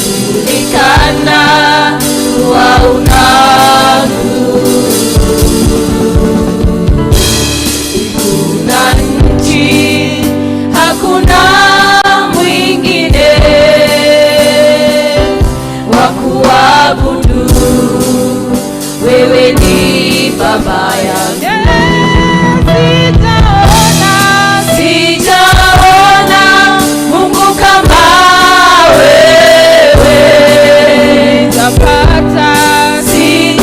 Umejulikana kuwa una nguvu. Mbingu na nchi, hakuna mwingine wa kuabudu. Wewe ni Baba yangu. Sijaona, sijaona Mungu kama wewe. Sijapata, Sijaona.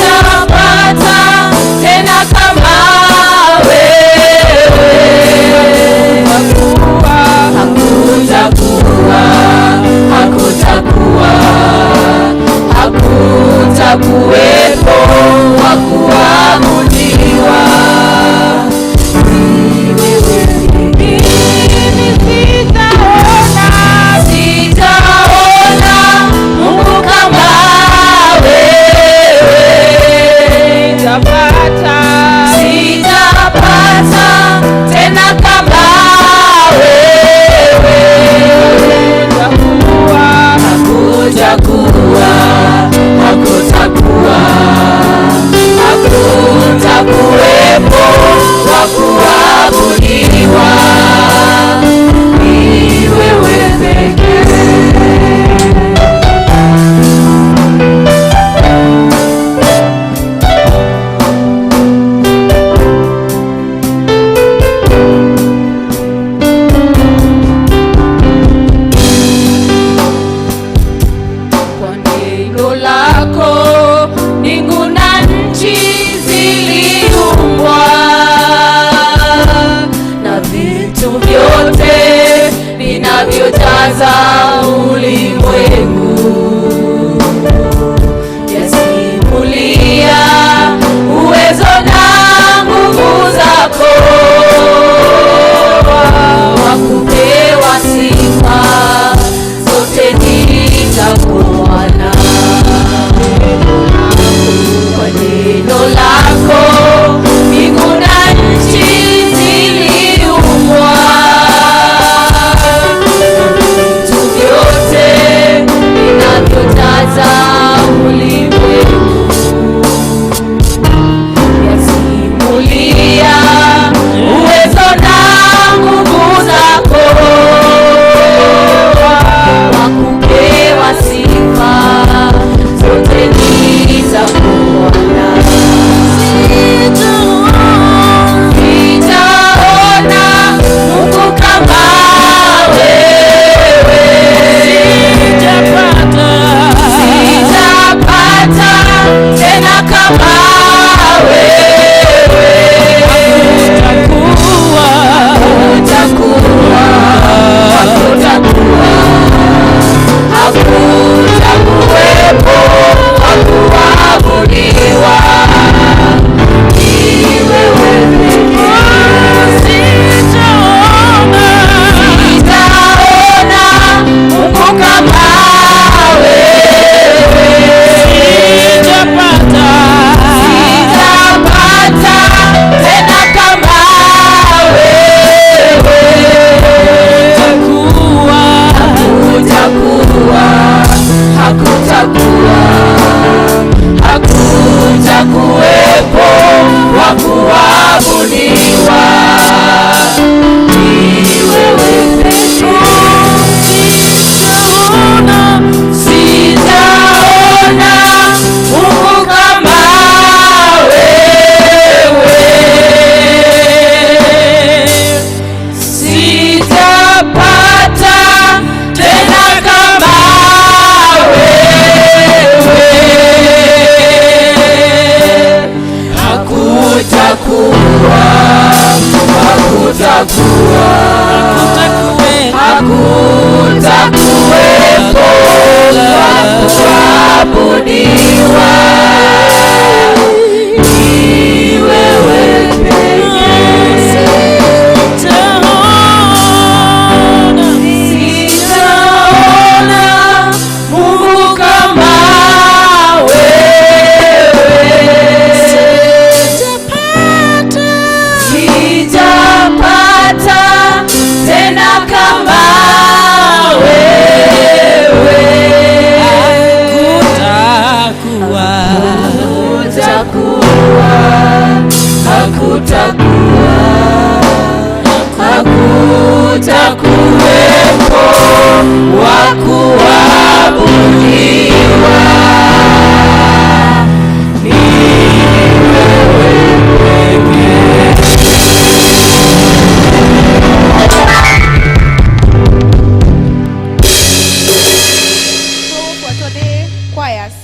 Choirs.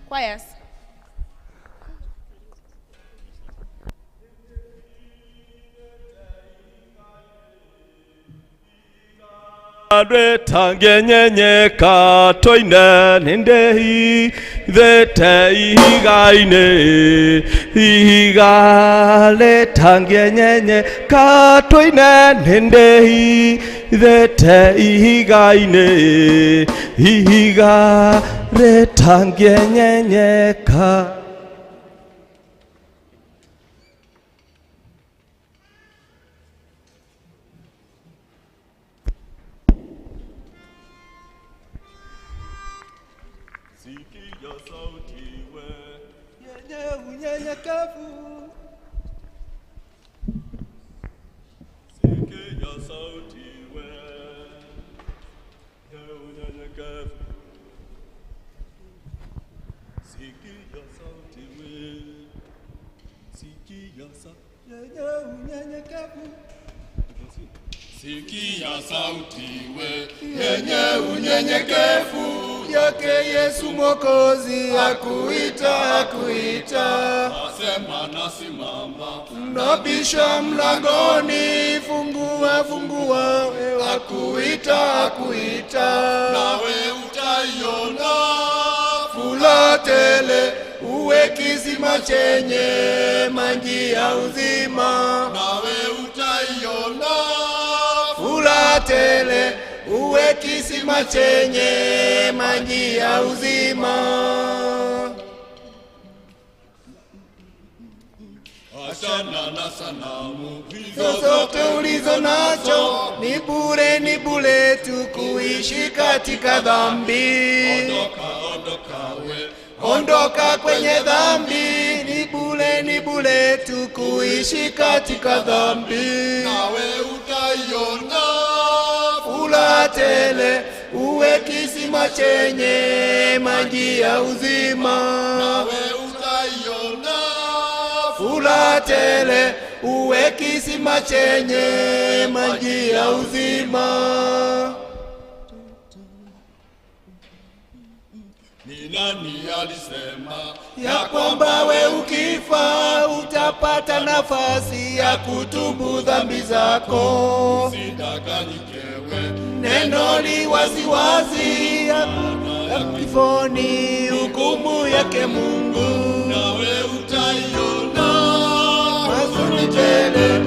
Choirs. Tangenyenyeka toine nindehi thete ihiga-inĩ ihiga rĩtangĩenyenyeka toine nindehi thete ihiga-inĩ ihiga rĩtangĩenyenyeka. Sikia sauti we yenye unyenyekevu, sikia sauti we yenye unyenyekevu, sikia sauti we, sikia sauti yenye unyenyekevu. Sikia sauti we yenye unyenyekevu yake Yesu Mwokozi akuita, akuita, asema nasimama, nabisha mlangoni, fungua, fungua, akuita, akuita, nawe utaiona furaha tele, uwe kisima chenye maji ya uzima, nawe utaiona furaha tele, uwe kisima chenye maji ya uzima. Achana na sanamu hizo Zozote ulizo nacho ni bure, ni bure tu kuishi katika dhambi. Ondoka, ondoka we, Ondoka kwenye dhambi, ni bure, ni bure tu kuishi katika dhambi. nawe utaiona Furaha tele, uwe kisima chenye maji ya uzima. nawe utaiona Furaha tele, uwe kisima chenye maji ya uzima. Ni nani alisema Ya kwamba we ukifa utapata nafasi ya kutubu dhambi zako. Usidanganyike we, Neno li waziwazi ya kifoni, hukumu yake Mungu. nawe utaiona Huzuni tele,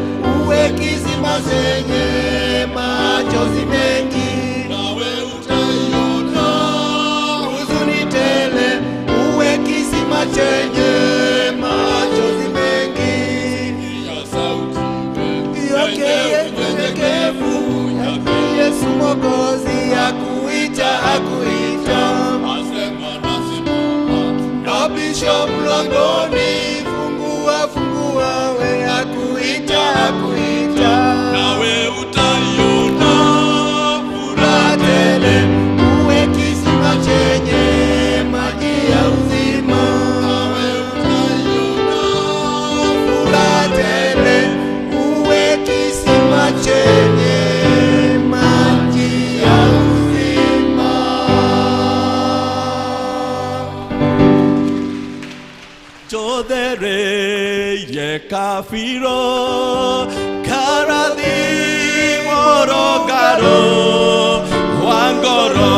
uwe kisima zenye machozi mengi. nawe utaiona Huzuni tele, uwe kisima chenye machozi mengi. ya sauti we Yake yenye unyenyekevu, yake Yesu Mwokozi akuita, akuita, asema nasimama, nabisha mlangoni, fungua, fungua, we akuita, akuita. nawe utaiona Furaha tele, uwe kisima chenye maji ya uzima. nawe utaiona Furaha tele, uwe kisima chenye maji ya uzima. Jothereire kabiro karathi morogaro wa ngoro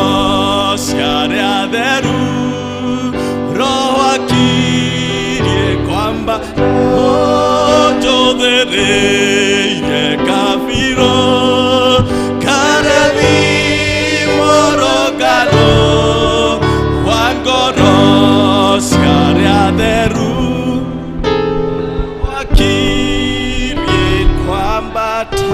cia arĩa atheru roho akirie kwamba Jothereire kabiro karathi morogaro wa ngoro cia arĩa atheru wakirie kwambata.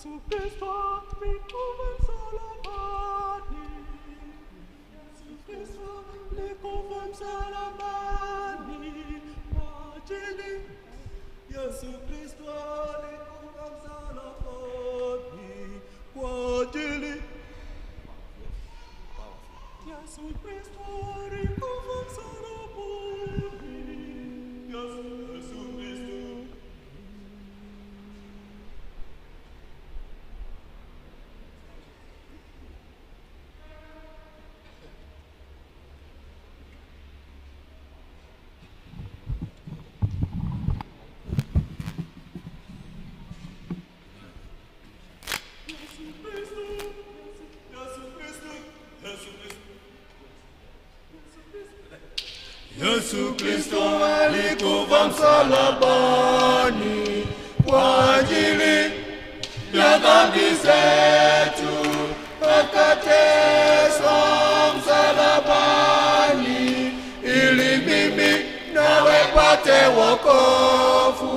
Yesu Kristo alikufa msalabani. Yesu Kristo alikufa msalabani kwa ajili. Yesu Kristo alikufa msalabani kwa ajili. Yesu Kristo alikufa msalabani. Yesu Kristo. Yesu Kristo, Yesu Kristo, Yesu Kristo. Yesu Kristo alikufa msalabani kwa ajili ya dhambi zetu, akateswa msalabani ili mimi nawe pate wokovu.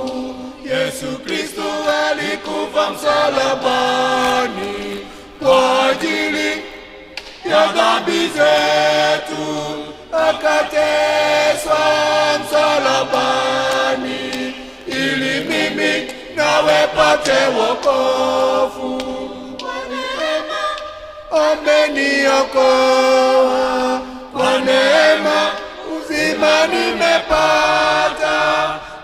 Yesu Kristo alikufa msalabani kwa ajili ya dhambi zetu, akateswa msalabani ili mimi nawe pate wokovu. Kwa neema ameniokoa, kwa neema uzima nimepata,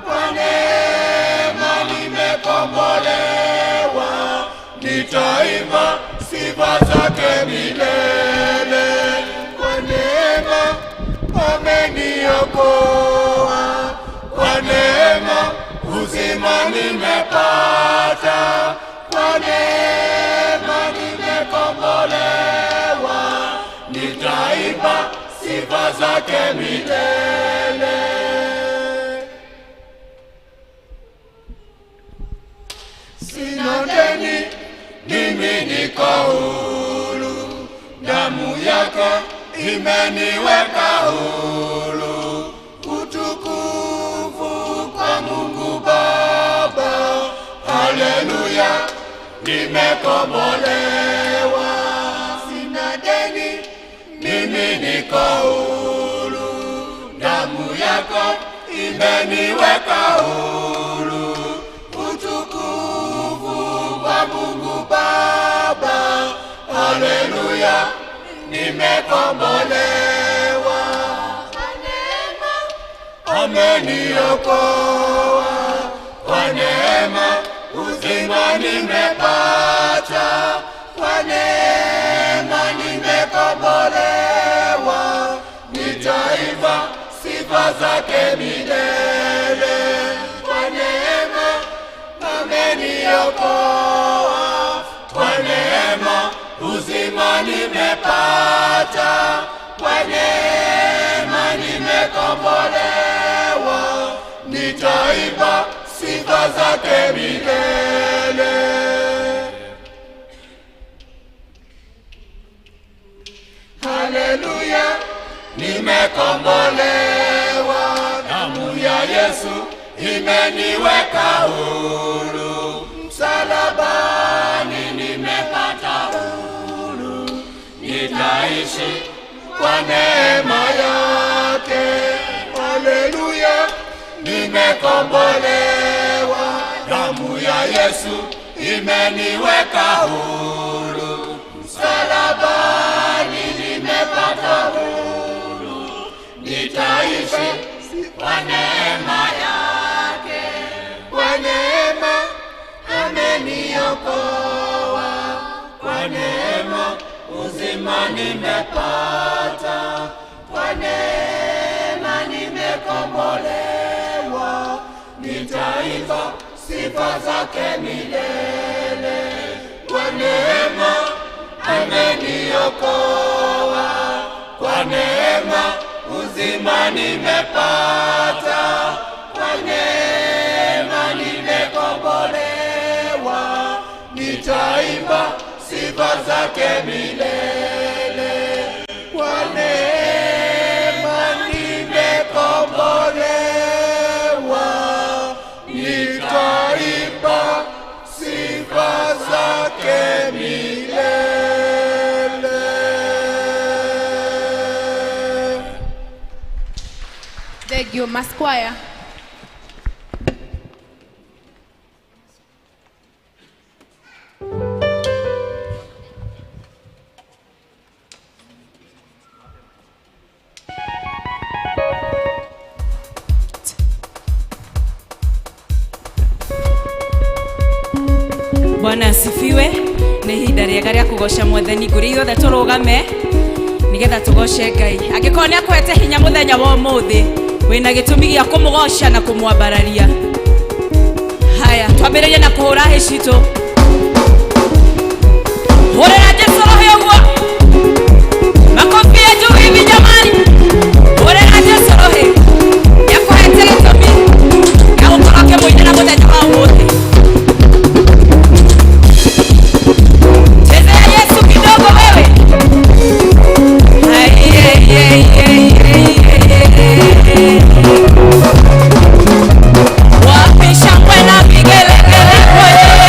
kwa neema nimekombolewa, nitaimba sifa zake milele. Kwa neema ameniokoa, kwa neema uzima nimepata, kwa neema nimekombolewa, nitaimba sifa zake milele. Sina deni, mimi niko huru, damu yake imeniweka huru. Utukufu kwa Mungu Baba, haleluya, nimekombolewa. Sina deni, mimi niko huru, damu yako imeniweka huru. Utukufu kwa Mungu Baba, haleluya, nimekombolewa. Kwa neema ameniokoa, kwa neema uzima nimepata, kwa neema nimekombolewa, nitaimba sifa zake milele. Kwa neema ameniokoa, kwa neema uzima nimepata, kwa neema nimekombolewa, nitaimba sifa zake milele. Haleluya, nimekombolewa, damu ya Yesu imeniweka huru, msalabani nimepata huru, nitaishi kwa neema yake. Haleluya, nimekombolewa, damu ya Yesu imeniweka huru, msalabani nimepata huru, nitaishi kwa neema yake. Kwa neema ameniokoa, kwa neema uzima nimepata, kwa neema nimekombolewa, nitaimba sifa zake milele. Kwa neema ameniokoa, kwa neema uzima nimepata, kwa neema nimekombolewa, nitaimba sifa zake milele. Kwa neema nimekombolewa, nitaimba sifa zake. you. Mass choir. Bwana asifiwe. Nĩ ihinda rĩega rĩa kũgoca Mwathani. Ngũrĩ ithuothe tũrũgame nĩgetha tũgoce Ngai. Angĩkorwo nĩ akũhete hinya mũthenya wa ũmũthĩ, wĩna gĩtũmi gĩa kũmũgoca na kũmwambararia. Haya, twambĩrĩrie na kũhũra hĩ citũ. Hũrĩra Jesũ rũhĩ ũguo. Makofi ya juu hivi jamani. Hũrĩra Jesũ rũhĩ. Nĩ akũhete gĩtũmi gĩa gũkorwo ũkĩmũinĩra mũthenya wa ũmũthĩ. Chezea Yesu kidogo wewe. Ai, ai, ai, ai, ai, ai. Wapi shangwe na vigelegele kwa Yesu?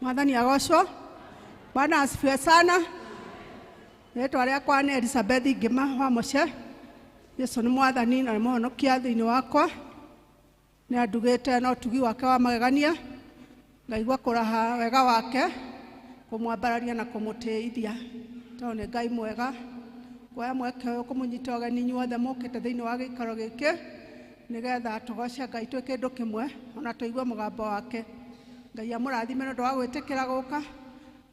Mwathani agocwo. Bwana asifiwe sana. Rĩtwa rĩakwa nĩ Elizabeth Ngĩma wa Mũce. Yesu nĩ mwathani na nĩ mũhonokia thĩinĩ wakwa. Nĩ andugĩte na ũtugi wake wa magegania. Ngaigua kũraha wega wake, kũmwambararia na kũmũtĩithia. Tondũ nĩ Ngai mwega. Kuoya mweke ũyũ kũmũnyita ũgeni inyuothe mũkĩte thĩinĩ wa gĩikaro gĩkĩ nĩgetha tũgoce Ngai twĩ kĩndũ kĩmwe ona tũigue mũgambo wake. Ngai amũrathime nĩ ũndũ wa gwĩtĩkĩra gũka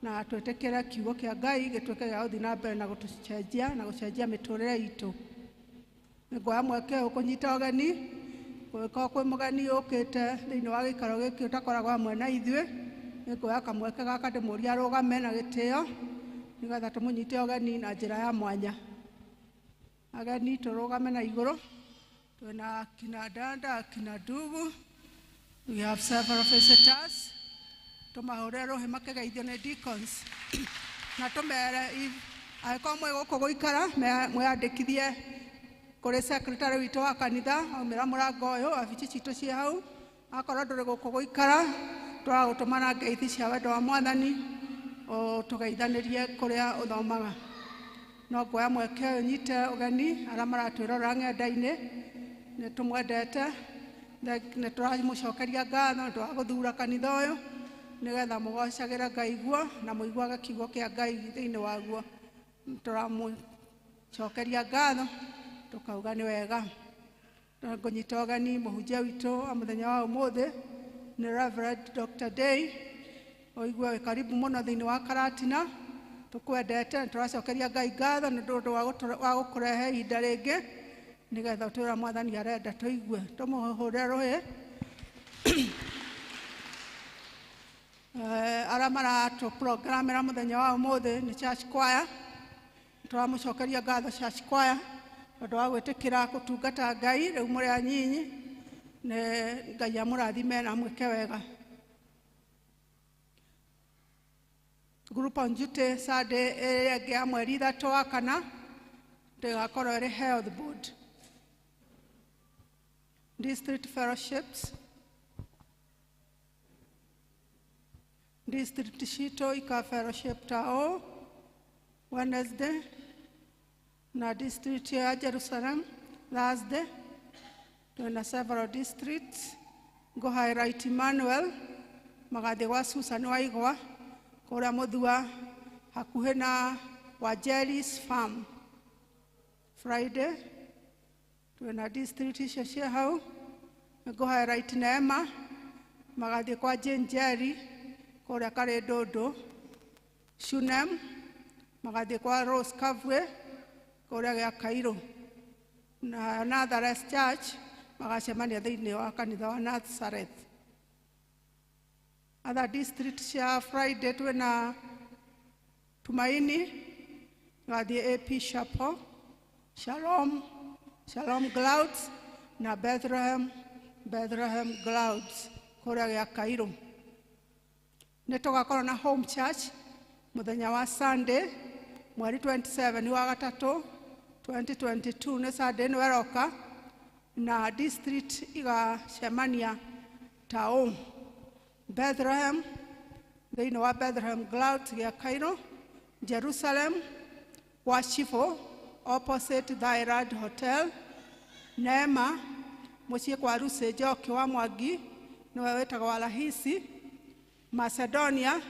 na twĩtĩkĩre kiugo kĩa Ngai gĩtuĩke gĩa gũthiĩ na mbere na gũtũcenjia na gũcenjia mĩtũrĩre itũ. Nĩnguoya mweke ũyũ kũnyita ũgeni kũngĩkorwo kwĩ mũgeni ũkĩte thĩinĩ wa gĩikaro gĩkĩ ũtakoragwo hamwe na ithuĩ, nĩnguoya kamweke gaka ndĩmũrie arũgame na gĩtĩo nĩgetha tũmũnyite ũgeni na njĩra ya mwanya. Ageni tũrũgame na igũrũ. Twĩna kina dada, kina ndugu. We have several visitors. Tũmahũre rũhĩ makĩgeithio nĩ deacons. Na tũmere angĩkorwo mwĩ gũkũ gũikara mwĩyandĩkithie kũrĩ secretary witũ wa kanitha aumĩra mũrango ũyũ wabici citũ ciĩ hau. Akorwo ndũrĩ gũkũ gũikara tũragũtũma na ngeithi cia wendo wa mwathani ũtũgeithanĩrie kũrĩa ũthomaga. No nguoya mweke ũyũ nyite ũgeni arĩa maratwĩrorera ng'enda-inĩ, nĩ tũmwendete, nĩ tũramũcokeria ngatho nĩ ũndũ wa gũthura kanitha ũyũ nĩgetha mũgocagĩre Ngai guo na mũiguage kiugo kĩa Ngai thĩinĩ waguo. Tũramũcokeria ngatho tũkauga nĩ wega. Ngũnyita ũgeni mũhunjia witũ wa mũthenya wa ũmũthĩ nĩ Reverend Dr. Day. Ũigue wĩ karibu mũno thĩinĩ wa Karatina. Tũkwendete nĩ tũracokeria Ngai ngatho nĩ ũndũ wa gũkũrehe ihinda rĩngĩ nĩgetha ũtwĩre mwathani arenda tũigue. Tũmũhũre rũhĩ. Arĩa maratũprogramĩra mũthenya wa ũmũthĩ nĩ Church Choir. Tũramũcokeria ngatho Church Choir tondũ wa gwĩtĩkĩra gũtungata Ngai rĩu mũrĩ anyinyi. Nĩ Ngai amũrathime na amwĩke wega. Group on duty Sunday ĩrĩa ĩngĩ ya mweri 3 wa 4 ndĩgakorwo ĩrĩ health board. District fellowships. District citũ ika fellowship ta ũũ Wednesday na district ya Jerusalem Thursday. Twĩna several districts. Ngũ highlight Emmanuel magathiĩ gwa Susan Waigwa kũrĩa Mũthua hakuhĩ na Wanjeri's farm. Friday twĩna district icio cia hau. Ngũ highlight Neema magathiĩ kwa Jane Jerry kũrĩa Karĩndũndũ. Shunem magathiĩ kwa Rose Kavwe kũrĩa gĩa Cairo. Na Nazareth Church magacemania thĩinĩ wa kanitha wa Nazareth. Other district cia Friday twĩna Tumaini gathiĩ AP Chapel, Shalom, Shalom Clouds na Bethlehem, Bethlehem Clouds kũrĩa gĩa Cairo. Nĩ tũgakorwo na home church mũthenya wa Sunday mweri 27 wa 3 2022 nĩ Sunday ĩno ĩroka na district igacemania ta ũũ: Bethlehem thĩinĩ wa Bethlehem Clouds gĩa Cairo, Jerusalem kwa Shifo opposite Thailand Hotel, Neema mũciĩ kwa Lucy Njoki wa Mwangi nĩwe wĩtagwo wa Rahisi, Macedonia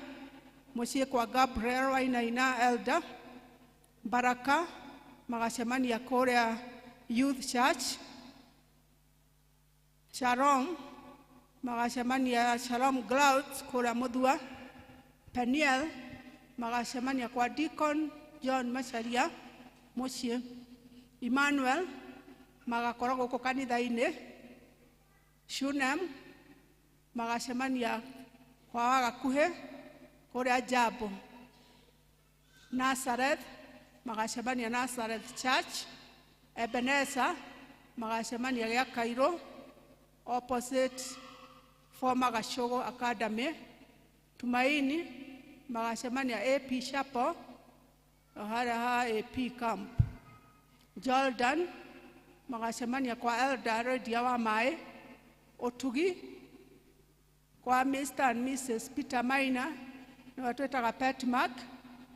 mũciĩ kwa Gabriel Wainaina Elder, Baraka magacemania kũrĩa Youth Church, Shalom magacemania Shalom Clouds kũrĩa Mũthua, Peniel magacemania kwa Deacon John Macharia mũciĩ, Emmanuel magakorwo gũkũ kanitha-inĩ, Shunem magacemania kwa Wagakuhĩ kũrĩa Jambo, Nazareth magacemania Nazareth Church, Ebenezer magacemania gĩa Cairo opposite former Gachogo Academy, Tumaini magacemania AP Chapel harĩa ha AP Camp, Jordan magacemania kwa Elder Rendia wa Maĩ, Ũtugi kwa Mr. and Mrs. Peter Maina Nĩwe twĩtaga Petmark,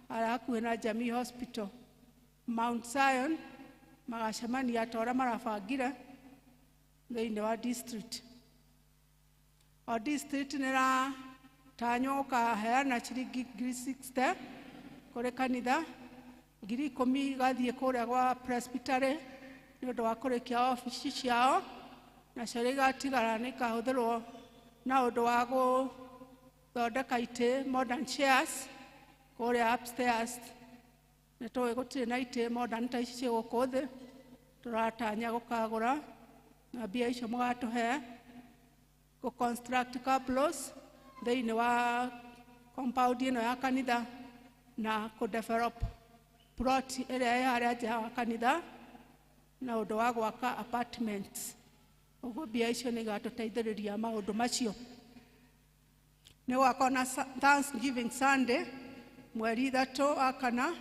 harĩa hakuhĩ na Jamii Hospital. Mount Zion magacemania ta ũrĩa marabangire thĩinĩ wa district. O district nĩ ĩratanywo gũkaheana ciringi 60,000 kũrĩ kanitha, 10,000 igathiĩ kũrĩa gwa presbytery nĩ ũndũ wa kũrĩkia obici ciao, nacio iria igatigara nĩ ikahũthĩrwo na ũndũ wa gũthondeka itĩ, modern chairs, kũrĩa upstairs. Nĩ tũĩ gũtirĩ na itĩ modern ta ici ciĩ gũkũ thĩ, tũratanya gũkagũra na mbia icio mũgatũhe gũ construct cabros thĩinĩ wa compound ĩno ya kanitha na kũ develop plot ĩrĩa ĩ harĩa nja wa kanitha na ũndũ wa gwaka apartments. Ũguo mbia icio nĩ igatũteithĩrĩria maũndũ macio. Nĩ gũgakorwo na Thanksgiving Sunday mweri 3 wa 4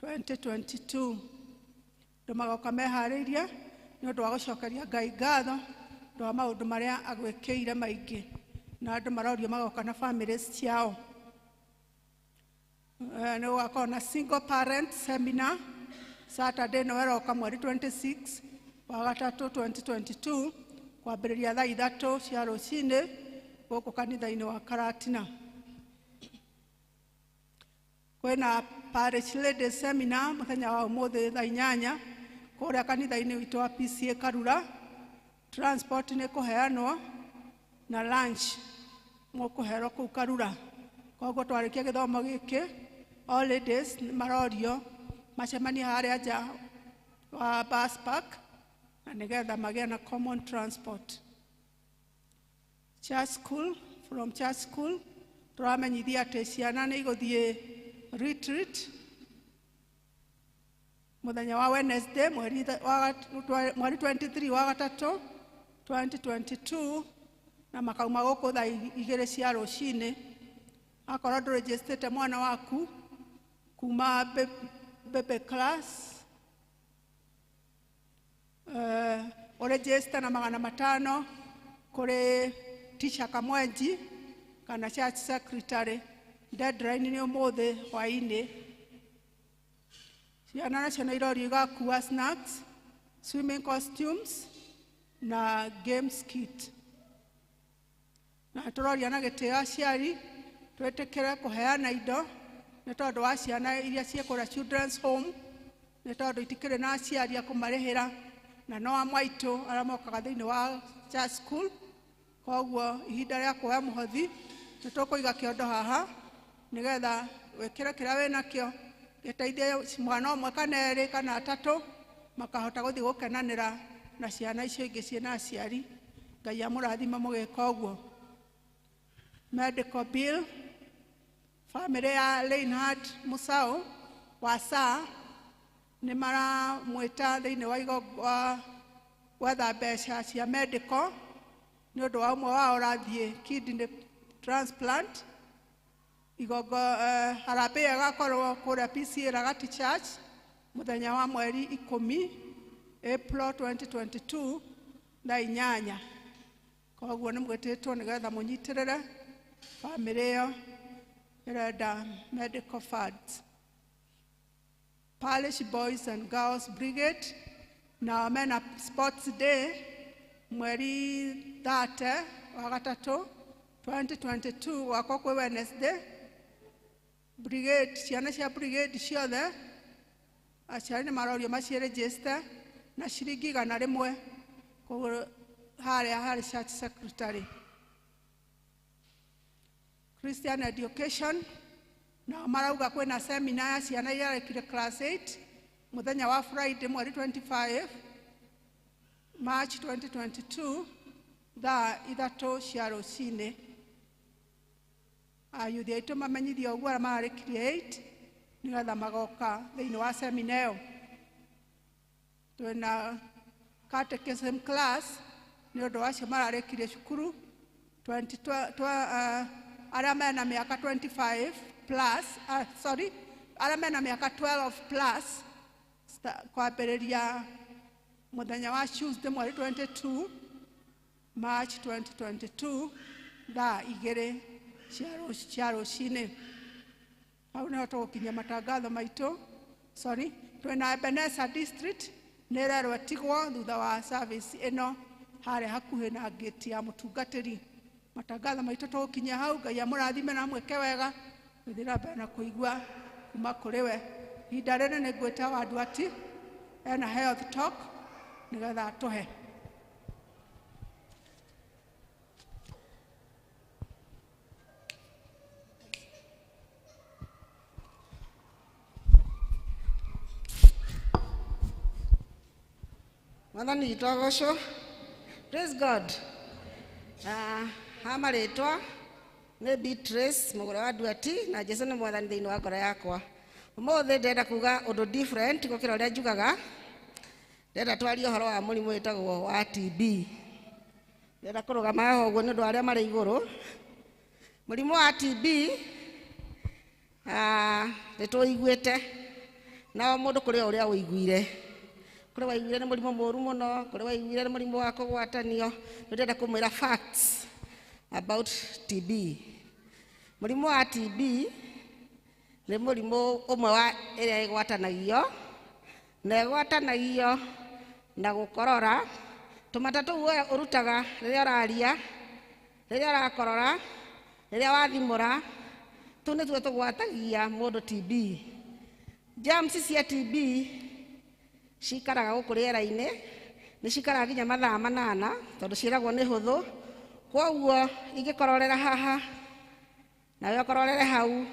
2022. Andũ magoka meharĩirie nĩ ũndũ wa gũcokeria Ngai ngatho ũndũ wa maũndũ marĩa agwĩkĩire maingĩ, na andũ marorio magoka na families ciao. Nĩ gũgakorwo na single parent seminar Saturday no ĩroka mweri 26 wa 3 2022 kwambĩrĩria thaa 3 cia rũcinĩ gũkũ kanitha-inĩ wa Karatina. Kwĩna parish ladies seminar mũthenya wa ũmũthĩ thaa 8 kũrĩa kanitha-inĩ witũ wa PCA Karura. Transport nĩ kũheanwo na lunch mũkũherwo kũu Karura. Koguo twarĩkia gĩthomo gĩkĩ, all ladies nĩ marorio macemanie harĩa nja wa bus park na nĩgetha magĩe na common transport. Church school, from church school tũramenyithia atĩ ciana nĩ igũthiĩ retreat mũthenya wa Wednesday mweri 23 wa 3 2022 na makauma gũkũ thaa 2 cia rũcinĩ. Akorwo ndũrĩnjĩstĩte mwana waku kuma baby class, ũrĩnjĩste na 500 kũrĩ teacher Kamwenji kana church secretary. Deadline nĩ ũmũthĩ hwaĩ-inĩ. Ciana nacio nĩ irorio igakua snacks, swimming costumes na games kit. Na tũroria na gĩtĩo aciari twĩtĩkĩre kũheana indo nĩ tondũ wa ciana iria ciĩ kũrĩa children's home, nĩ tondũ itikĩrĩ na aciari a kũmarĩhĩra na no amwe aitũ arĩa mokaga thĩinĩ wa church school. Koguo ihinda rĩa kuoya mũhothi nĩ tũkũiga kĩondo haha nĩgetha wĩkĩre kĩrĩa wĩnakĩo gĩteithie mwana ũmwe kana erĩ kana atatũ makahota gũthiĩ gũkenanĩra na ciana icio ingĩ ciĩna aciari. Ngai amũrathime mũgĩka ũguo. Medical bill, family ya Reinhard Musau wa saa nĩ maramwĩta thĩinĩ wa gwetha mbeca cia medical nĩ ũndũ wa ũmwe wao ũrathiĩ kidney transplant. Igongo harambee ĩgakorwo kũrĩa PCA Ragati Church mũthenya wa mweri 10 April 2022 thaa 8. Koguo nĩ mwĩtĩtwo nĩgetha mũnyitĩrĩre family ĩyo ĩrenda medical funds. Parish Boys and Girls Brigade na mena sports day mweri 3 wa 3 2022 wakwa kwĩ Wednesday. Brigade, ciana cia brigade ciothe aciari nĩ marorio maciregister na ciringi 100 koguo harĩa harĩ church secretary. Christian Education na marauga kwĩna seminar ya ciana iria arekire class 8 mũthenya wa Friday mweri 25 March 2022 thaa 3 cia rũcinĩ. Ayuthi aitũ mamenyithio ũguo arĩa mararĩkirie 8 nĩgetha magoka thĩinĩ wa semina ĩyo. Twĩna catechism class nĩ ũndũ wa acio mararĩkirie cukuru arĩa mena mĩaka 25 plus, sorry, arĩa mena mĩaka 12 plus kwambĩrĩria mũthenya wa Tuesday mweri 22 March 2022 thaa 2 cia rũcinĩ. Hau nĩho tũgũkinyia matangatho maitũ. Sorry, twĩna Ebenezer District nĩ ĩrerwo ĩtigwo thutha wa service ĩno harĩa hakuhĩ na gate ya mũtungatĩri. Matangatho maitũ tũgũkinyia hau. Ngai amũrathime na amwĩke wega. Tũthiĩ na mbere na kũigua kuma kũrĩ we. Ihinda rĩrĩ nĩ ngwĩta Wanduati ena health talk nĩgetha atũhe. Mwathani witũ agocwo. Praise God. Ha marĩtwa nĩ Beatrice mũgũre wa Nduati na Jesu nĩ mwathani thĩinĩ wa ngoro yakwa. Ũmũthĩ ndĩrenda kuga ũndũ different gũkĩra ũrĩa njugaga. Ndĩrenda twarie ũhoro wa mũrimũ wĩtagwo wa TB. Ndĩrenda kũrũgama haha ũguo nĩ ũndũ wa arĩa marĩ igũrũ. Mũrimũ wa TB nĩ tũiguĩte na o mũndũ kũrĩ o ũrĩa ũiguire. Kũrĩ waiguire nĩ mũrimũ mũru mũno, kũrĩ waiguire nĩ mũrimũ wa kũgwatanio. Nĩ ndĩrenda kũmwĩra facts about TB. Mũrimũ wa TB nĩ mũrimũ ũmwe wa ĩrĩa ĩgwatanagio, na ĩgwatanagio na gũkorora. Tũmata tũu we ũrutaga rĩrĩa ũraria, rĩrĩa ũrakorora, rĩrĩa wathimũra, tũu nĩtuo tũgwatagia mũndũ TB. Germs cia TB cikaraga gũkũ rĩera-inĩ, nĩ cikaraga nginya mathaa 8 tondũ ciĩragwo nĩ hũthũ. Kwoguo ingĩkororera haha nawe ũkororere hau,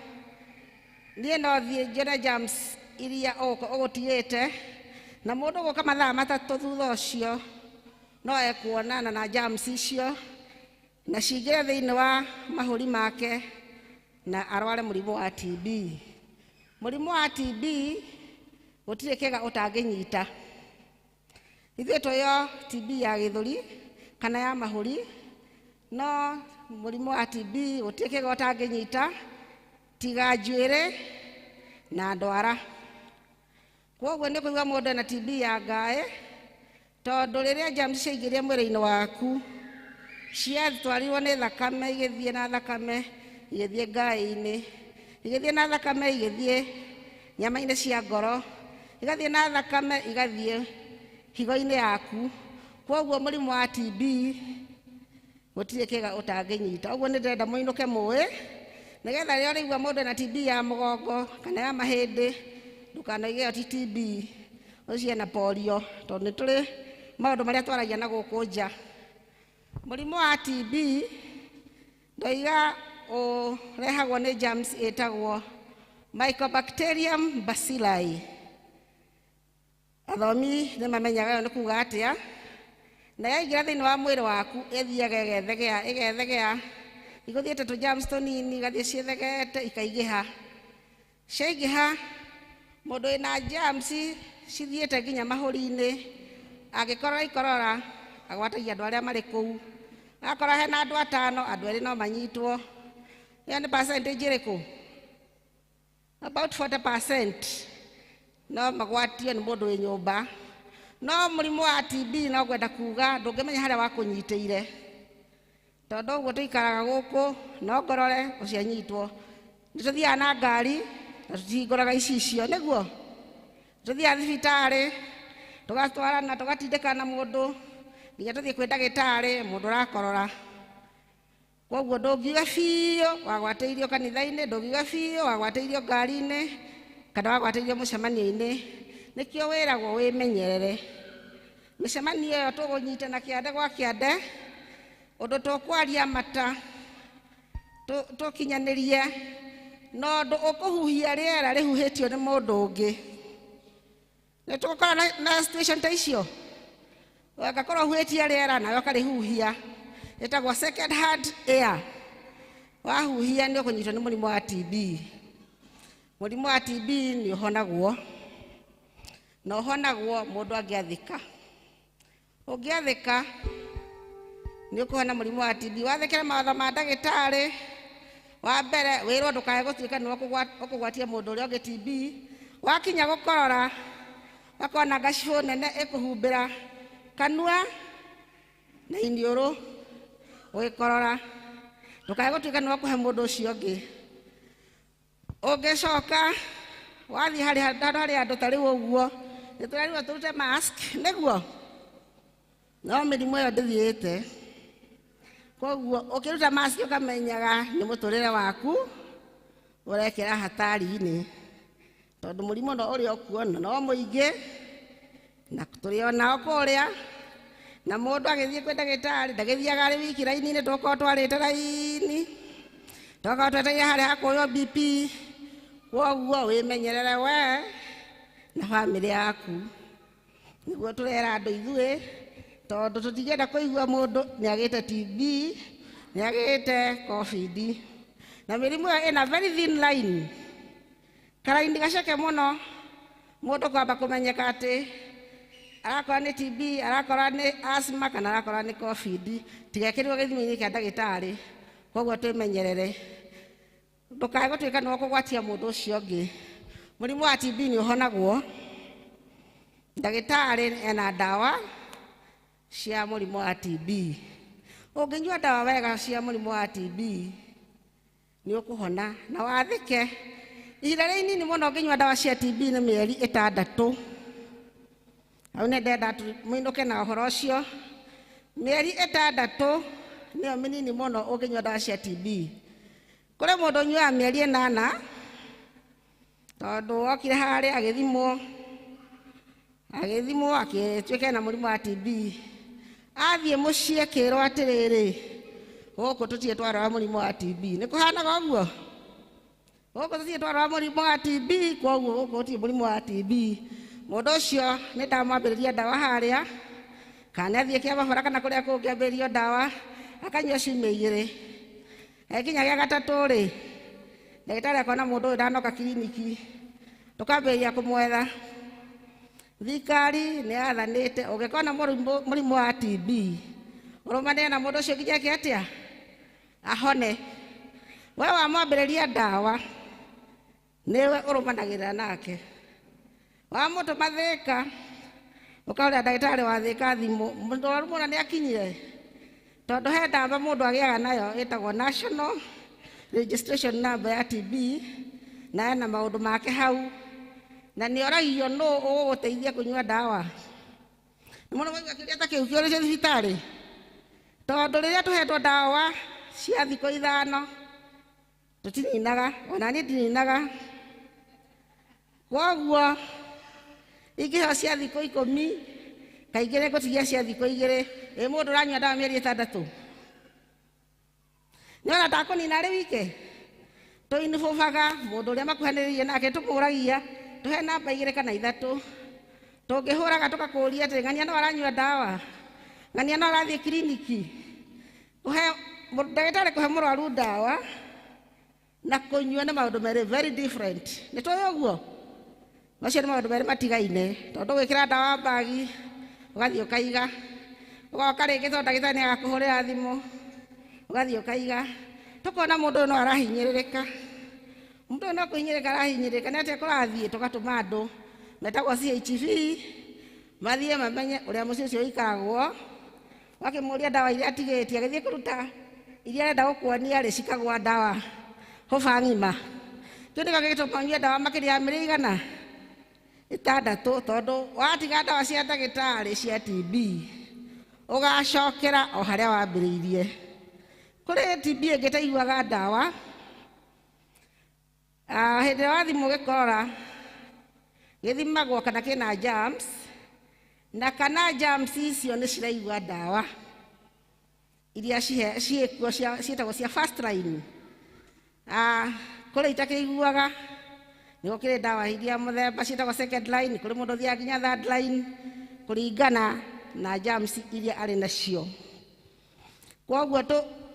niĩ no thiĩ njione germs iria ũgũtigĩte, na mũndũ gũka mathaa 3 thutha ũcio no ekuonana na germs icio na cingĩre thĩinĩ wa mahũri make na arware mũrimũ wa TB. Mũrimũ wa TB gũtirĩ kĩga ũtangĩnyita. Ithuĩ tũĩyo TB ya gĩthũri kana ya mahũri, no mũrimũ wa TB gũtirĩ kĩga ũtangĩnyita tiga njuĩrĩ na ndwara. Kwoguo nĩ kũigua mũndũ ena TB ya ngaĩ, tondũ rĩrĩa germs ciaingĩria mwĩrĩ-inĩ waku ciatwarirwo nĩ thakame, igĩthiĩ na thakame igĩthiĩ ngaĩ-inĩ, igĩthiĩ na thakame igĩthiĩ nyama-inĩ cia ngoro, igathiĩ na thakame igathiĩ higo-inĩ yaku. Kwoguo mũrimũ wa TB gũtirĩ kĩga ũtangĩnyita. Ũguo nĩ ndĩrenda mũinũke mũĩ, nĩgetha rĩrĩa ũraigua mũndũ ena TB ya mũgongo kana ya mahĩndĩ, ndũkanoige ĩyo ti TB, ũcio ena polio, tondũ nĩ tũrĩ maũndũ marĩa twaragia na gũkũ nja. Mũrimũ wa TB ndoiga ũrehagwo nĩ germs ĩtagwo Mycobacterium bacilli. Athomi nĩ mamenyaga ĩyo nĩ kuga atĩa. Na yaingĩra thĩinĩ wa mwĩrĩ waku ĩthiaga ĩgethegea, ĩgethegea, igũthiĩte tũ germs tũnini, igathiĩ ciĩthegeete ikaingĩha. Ciaingĩha, mũndũ wĩna germs cithiĩte nginya mahũri-inĩ, angĩkorora ikorora agwatagia andũ arĩa marĩ kũu. Akorwo hena andũ 5, andũ 2 no manyitwo. Ĩyo nĩ percentage ĩrĩkũ? About 40% no magwatio nĩ mũndũ wĩ nyũmba. No mũrimũ wa TB no ngwenda kuga ndũngĩmenya harĩa wakũnyitĩire, tondũ ũguo tũikaraga gũkũ no ngorore ũcio anyitwo. Nĩ tũthiaga na ngari na tũtihingũraga icicio, nĩguo tũthiaga thibitarĩ tũgatwarana tũgatindĩkana mũndũ nginya tũthiĩ kwĩ ndagĩtarĩ mũndũ ũrakorora. Kwoguo ndũngiuga biũ wagwatĩirio kanitha-inĩ, ndũngiuga biũ wagwatĩirio ngari-inĩ kana wagwatĩirio mũcemanio-inĩ. Nĩkĩo wĩragwo wĩmenyerere. Mĩcemanio ĩyo tũgũnyitana kĩande gwa kĩande, ũndũ tũkwaria mata tũkinyanĩrie, na ũndũ ũkũhuhia rĩera rĩhuhĩtio nĩ mũndũ ũngĩ. Nĩ tũgũkorwo na situation ta icio, ũgakorwo ũhuhĩtie rĩera nawe ũkarĩhuhia, ĩtagwo second hand air. Wahuhia nĩ ũkũnyitwo nĩ mũrimũ wa TB. Mũrimũ wa TB nĩ ũhonagwo, na ũhonagwo mũndũ angĩathĩka. Ũngĩathĩka nĩ ũkũhona mũrimũ wa TB. Wathĩkĩra mawatho ma ndagĩtarĩ, wa mbere wĩrwo ndũkae gũtuĩka nĩwe ũkũgwatia mũndũ ũrĩa ũngĩ TB. Wakinya gũkorora ũgakorwo na ngacibũ nene ĩkũhumbĩra kanua na iniũrũ ũgĩkorora, ndũkae gũtuĩka nĩwe ũkũhe mũndũ ũcio ũngĩ. Ũngĩcoka wathiĩ harĩ handũ harĩ andũ ta rĩu ũguo, nĩ tũrerirwo tũrute mask nĩguo, no mĩrimũ ĩyo ndĩthiĩte. Koguo ũkĩruta mask ũkamenyaga nĩ mũtũrĩre waku ũrekĩra hatari-inĩ, tondũ mũrimũ no ũrĩa ũkuona no mũingĩ na tũrĩ onao kũrĩa. Na mũndũ agĩthiĩ kwĩ ndagĩtarĩ ndagĩthiaga arĩ wiki raini-inĩ, tũkorwo twarĩte raini, tũgakorwo twetereire harĩa hakuoywo BP. Koguo wĩmenyerere we na bamĩrĩ yaku, nĩguo tũrera andũ ithuĩ, tondũ tũtingĩenda kũigua mũndũ nĩ agĩte TB, nĩ agĩte COVID. Na mĩrimũ ĩyo ĩna very thin line, karaini gaceke mũno, mũndũ kwamba kũmenyeka atĩ arakora nĩ TB, arakora nĩ asthma kana arakora nĩ COVID, tigekĩrirwo gĩthimi-inĩ kĩa ndagĩtarĩ. Koguo twĩmenyerere, ndũkae gũtuĩka nĩwe ũkũgwatia mũndũ ũcio ũngĩ. Mũrimũ wa TB nĩ ũhonagwo, ndagĩtarĩ ena ndawa cia mũrimũ wa TB. Ũngĩnyua ndawa wega cia mũrimũ wa TB nĩ ũkũhona na wathĩke. Ihinda rĩa inini mũno ũngĩnyua ndawa cia TB nĩ mĩeri 6. Hau nĩ ndenda mũinũke na ũhoro ũcio. Mĩeri 6 nĩyo mĩnini mũno ũngĩnyua ndawa cia TB. Kũrĩ mũndũ ũnyuaga mĩeri 8, tondũ okire harĩa agĩthimwo agĩtuĩka ena mũrimũ wa TB. Athiĩ mũciĩ akĩrwo atĩrĩrĩ, gũkũ tũtirĩ twarora mũrimũ wa TB. Nĩ kũhanaga ũguo? Gũkũ tũtirĩ twarora mũrimũ wa TB, koguo gũkũ gũtirĩ mũrimũ wa TB. Mũndũ ũcio nĩ ndamwambĩrĩria ndawa harĩa, kana nĩ athiĩ kĩamabara kana kũrĩa kũngĩ ambĩrĩrio ndawa, akanyua ciumia 2. Gĩkinya gĩa gatatũ rĩ, ndagĩtarĩ akona mũndũ ũyũ ndanoka kiriniki, tũkambĩrĩria kũmwetha. Thirikari nĩ yathanĩte ũngĩkona mũrimũ wa TB, ũrũmanĩre na mũndũ ũcio nginya eke atĩa, ahone. We wamwambĩrĩria ndawa, nĩwe ũrũmanagĩrĩra nake. Wamũtũma Thĩka, ũkaũrĩa ndagĩtarĩ wa Thĩka thimũ, mũrwaru mũna nĩ akinyire, tondũ he ndawa mũndũ agĩaga nayo ĩtagwo National Registration Number ya TB, na ena maũndũ make hau, na nĩ oragio nũ ũgũgũteithia kũnyua ndawa. Nĩ mũno maigua kĩũria ta kĩu kĩũrĩtio thibitarĩ, tondũ rĩrĩa tũhetwo ndawa cia thikũ 5 tũtininaga, ona niĩ ndininaga. Koguo ingĩheo cia thikũ 10, kaingĩ nĩ ngũtigia cia thikũ 2. Ĩ mũndũ ũranyua ndawa mĩeri 6, nĩ ona ndakũnina arĩ wike. Tũinibũbaga mũndũ ũrĩa makuhanĩrĩirie nake, tũmũragia tũhe namba 2 kana 3, tũngĩhũraga tũgakũria atĩ ng'ania no aranyua ndawa, ng'ania no arathiĩ kiriniki. Kũhe ndagĩtarĩ kũhe mũrwaru ndawa na kũnyua nĩ maũndũ merĩ very different. Nĩ tũĩ ũguo? Macio nĩ maũndũ merĩ matigaine, tondũ gwĩkĩra ndawa mbagi ũgathiĩ ũkaiga, ũgoka rĩngĩ tondũ ndagĩtarĩ nĩ agakũhũrĩra thimũ, ũgathiĩ ũkaiga. Tũkona mũndũ ũyũ no arahinyĩrĩrĩka, mũndũ ũyũ no kũhinyĩrĩrĩka arahinyĩrĩrĩka, nĩ atĩa kũrathiĩ? Tũgatũma andũ metagwo CHV mathiĩ mamenye ũrĩa mũciĩ ũcio ũikaragwo. Wakĩmũria ndawa iria atigĩtie, agĩthiĩ kũruta iria arenda gũkuonia rĩ, cikagũa ndawa hũba ng'ima. Kĩu nĩkĩo gĩgĩtũma ũnyue ndawa makĩria ya mĩrĩ 600, tondũ watiga ndawa cia ndagĩtarĩ cia TB ũgacokera o harĩa wambĩrĩirie. Kũrĩ TB ĩngĩ ĩtaiguaga ndawa. Hĩndĩ ĩrĩa wathimwo gĩkorora, gĩthimagwo kana kĩna germs, na kana germs icio nĩ ciraigua ndawa iria ciĩkuo ciĩtagwo cia first line. Kũrĩ itakĩiguaga, nĩ gũkĩrĩ ndawa iria mũthemba ciĩtagwo second line, kũrĩ mũndũ ũthiaga nginya third line kũringana na germs iria arĩ nacio. Koguo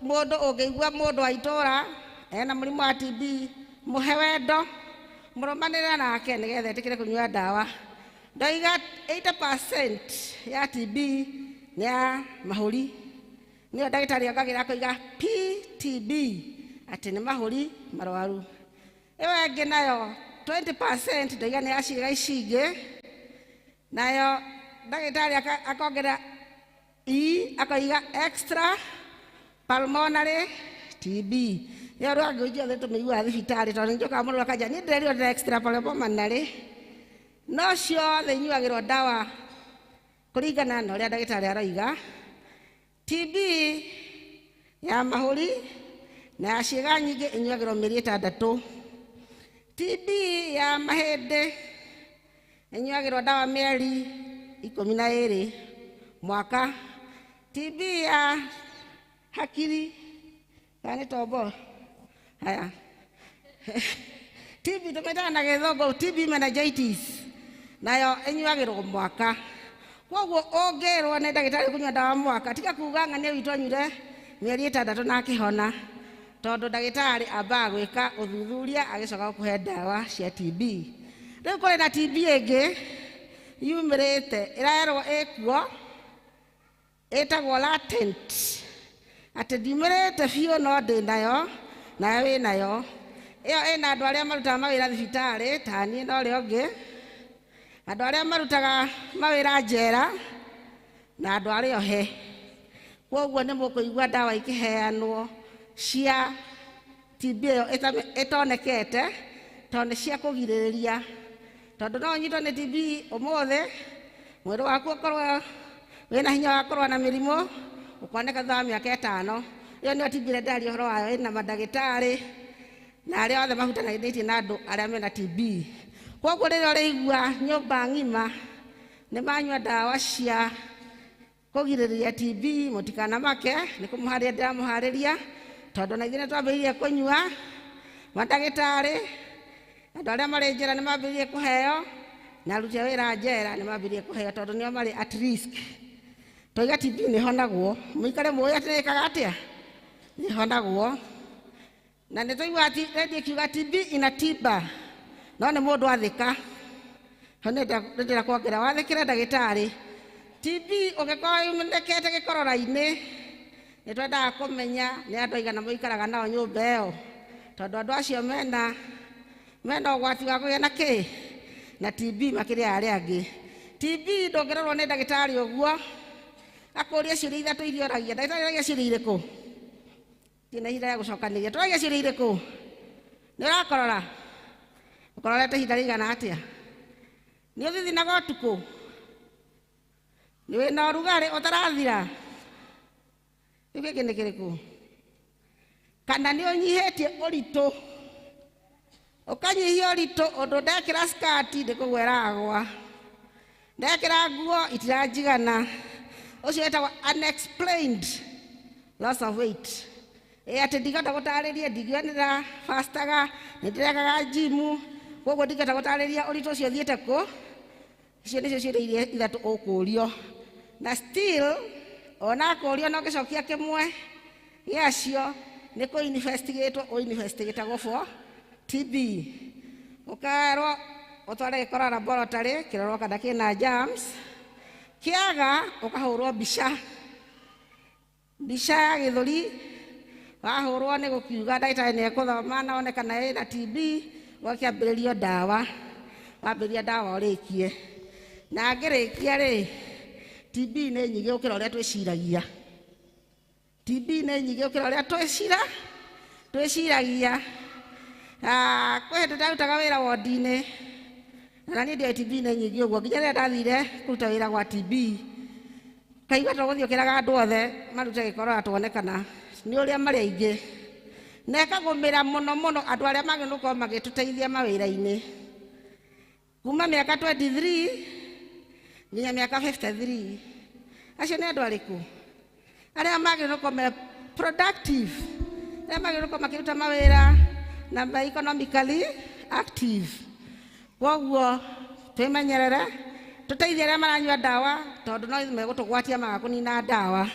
mũndũ ũngĩigua mũndũ wa itũra ena mũrimũ wa TB, mũhe wendo, mũrũmanĩre nake nĩgetha etĩkĩre kũnyua ndawa. Ndoiga 80% ya TB nĩ ya mahũri, nĩyo ndagĩtarĩ ongagĩrĩra akoiga PTB, atĩ nĩ mahũri marwaru. Ĩyo ĩngĩ nayo 20% ndoiga nĩ ya ciĩga ici ingĩ, nayo ndagĩtarĩ akongerera E akoiga extra pulmonary TB. Ĩyo rwagĩ ithuothe tũmĩiguaga thibitarĩ tondũ nĩ njũkaga mũno akanja niĩ ndĩrerirwo ndĩra extra pulmonary no ciothe inyuagĩrwo ndawa kũringana na ũrĩa ndagĩtarĩ aroiga. TB ya mahũri na ya ciĩga nyingĩ ĩnyuagĩrwo mĩeri 6. TB ya mahĩndĩ ĩnyuagĩrwo ndawa mĩeri 12 mwaka. TB ya hakiri kana nĩ tombo haya TB tũmĩtaga na gĩthũngũ TB meningitis nayo ĩnyuagĩrwo mwaka. Koguo ũngĩrwo nĩ ndagĩtarĩ kũnyua ndawa mwaka, tiga kuga ng'ania witũ anyuire mĩeri 6 na akĩhona, tondũ ndagĩtarĩ ambaga gwĩka ũthuthuria agĩcoka gũkũhe ndawa cia TB. Rĩu kũrĩ na TB ĩngĩ yumĩrĩte ĩrerwo ĩkuo ĩtagwo latent, atĩ ndiumĩrĩte biũ no ndĩ nayo nayo wĩ nayo. Ĩyo ĩna andũ arĩa marutaga mawĩra thibitarĩ ta niĩ na ũrĩa ũngĩ, andũ arĩa marutaga mawĩra njera na andũ arĩa ohe. Koguo nĩ mũkũigua ndawa ikĩheanwo cia TB ĩyo ĩtonekete tondũ nĩ cia kũgirĩrĩria, tondũ no ũnyitwo nĩ TB ũmũthĩ mwĩrĩ waku ũkorwo wĩna hinya wa kũrũa na mĩrimũ ũkoneka thutha wa mĩaka 5. Ĩyo nĩyo TB ĩrĩa ndĩraria ũhoro wayo, ĩna mandagĩtarĩ na arĩa othe mahutanĩtie na andũ arĩa mena TB. Koguo rĩrĩa ũrĩigua nyũmba ng'ima nĩ manyua ndawa cia kũgirĩrĩria TB, mũtikanamake, nĩ kũmũharĩria ndĩramũharĩria, tondũ na ithuĩ nĩ twambĩrĩirie kũnyua. Mandagĩtarĩ andũ arĩa marĩ njera nĩ mambĩrĩirie kũheo, na aruti a wĩra njera nĩ mambĩrĩirie kũheo tondũ nĩo marĩ at risk. Twaiga TB nĩ ĩhonagwo, mũikare mũĩ atĩ ĩkaga atĩa, nĩ ĩhonagwo. Na nĩ twaigua redio ĩkiuga TB ina tiba, no nĩ mũndũ athĩka. Ho nĩ ndĩrenda kuongerera wathĩkĩre ndagĩtarĩ. TB ũngĩkorwo yumĩkĩte gĩkorora-inĩ, nĩ twendaga kũmenya nĩ andũ aigana mũikaraga nao nyũmba ĩyo, tondũ andũ acio mena ũgwati wa kũgĩa na kĩ na TB makĩria ya arĩa angĩ. TB ndũngĩrorwo nĩ ndagĩtarĩ ũguo akũrie ciũria ithatũ iria ũragia. Ndagĩtarĩ aragia ciũria irĩkũ? Ndina ihinda rĩa gũcokanĩria. Tũragia ciũria irĩkũ? Nĩ ũrakorora? Ũkororete ihinda rĩigana atĩa? Nĩ ũthithinaga ũtukũ? Nĩ wĩna ũrugarĩ ũtarathira? Kĩu kĩngĩ nĩ kĩrĩkũ? Kana nĩ ũnyihĩtie ũritũ? Ũkanyihia ũritũ ũndũ ndekĩra skati ndĩkũgwa ĩragwa, ndekĩra nguo itiranjigana. Ũcio wĩtagwo unexplained loss of weight. Ĩ atĩ ndingĩhota gũtarĩria, ndingiuga nĩ ndĩrabastaga, nĩ ndĩrekaga njimu, koguo ndingĩhota gũtarĩria ũritũ ũcio ũthiĩte kũ. Icio nĩcio ciũria iria ithatũ ũkũrio, na still ona akũrio no gĩcokia kĩmwe gĩacio nĩ kũ investigatwo, ũ investigatagwo for TB. Ũkerwo ũtware gĩkora laboratory kĩrorwo kana kĩna germs, kĩaga ũkahũrwo mbica, mbica ya gĩthũri. Wahũrwo nĩ gũkiuga ndagĩtarĩ nĩ ekũthoma na one kana ĩna TB, ũgakĩambĩrĩrio ndawa. Wambĩrĩria ndawa ũrĩkie, na angĩrĩkia rĩ, TB nĩ nyingĩ gũkĩra ũrĩa twĩciragia. TB nĩ nyingĩ gũkĩra ũrĩa twĩciragia. Kwĩ hĩndĩ ndarutaga wĩra wodi-inĩ, na niĩ ndioĩ TB nĩ nyingĩ ũguo, nginya rĩrĩa ndathire kũruta wĩra gwa TB, kaigua tũgũthiĩ ũkĩraga andũ othe marute gĩkorora tuone kana nĩ ũrĩa marĩ aingĩ. Na ĩkagũmĩra mũno mũno andũ arĩa magĩrĩirwo gũkorwo magĩtũteithia mawĩra-inĩ kuma mĩaka 23 nginya mĩaka 53. Acio nĩ andũ arĩkũ? Arĩa magĩrĩirwo gũkorwo me productive, arĩa magĩrĩirwo gũkorwo makĩruta mawĩra na me economically active. Koguo twĩmenyerere, tũteithie arĩa maranyua ndawa, tondũ no megũtũgwatia maga kũnina ndawa.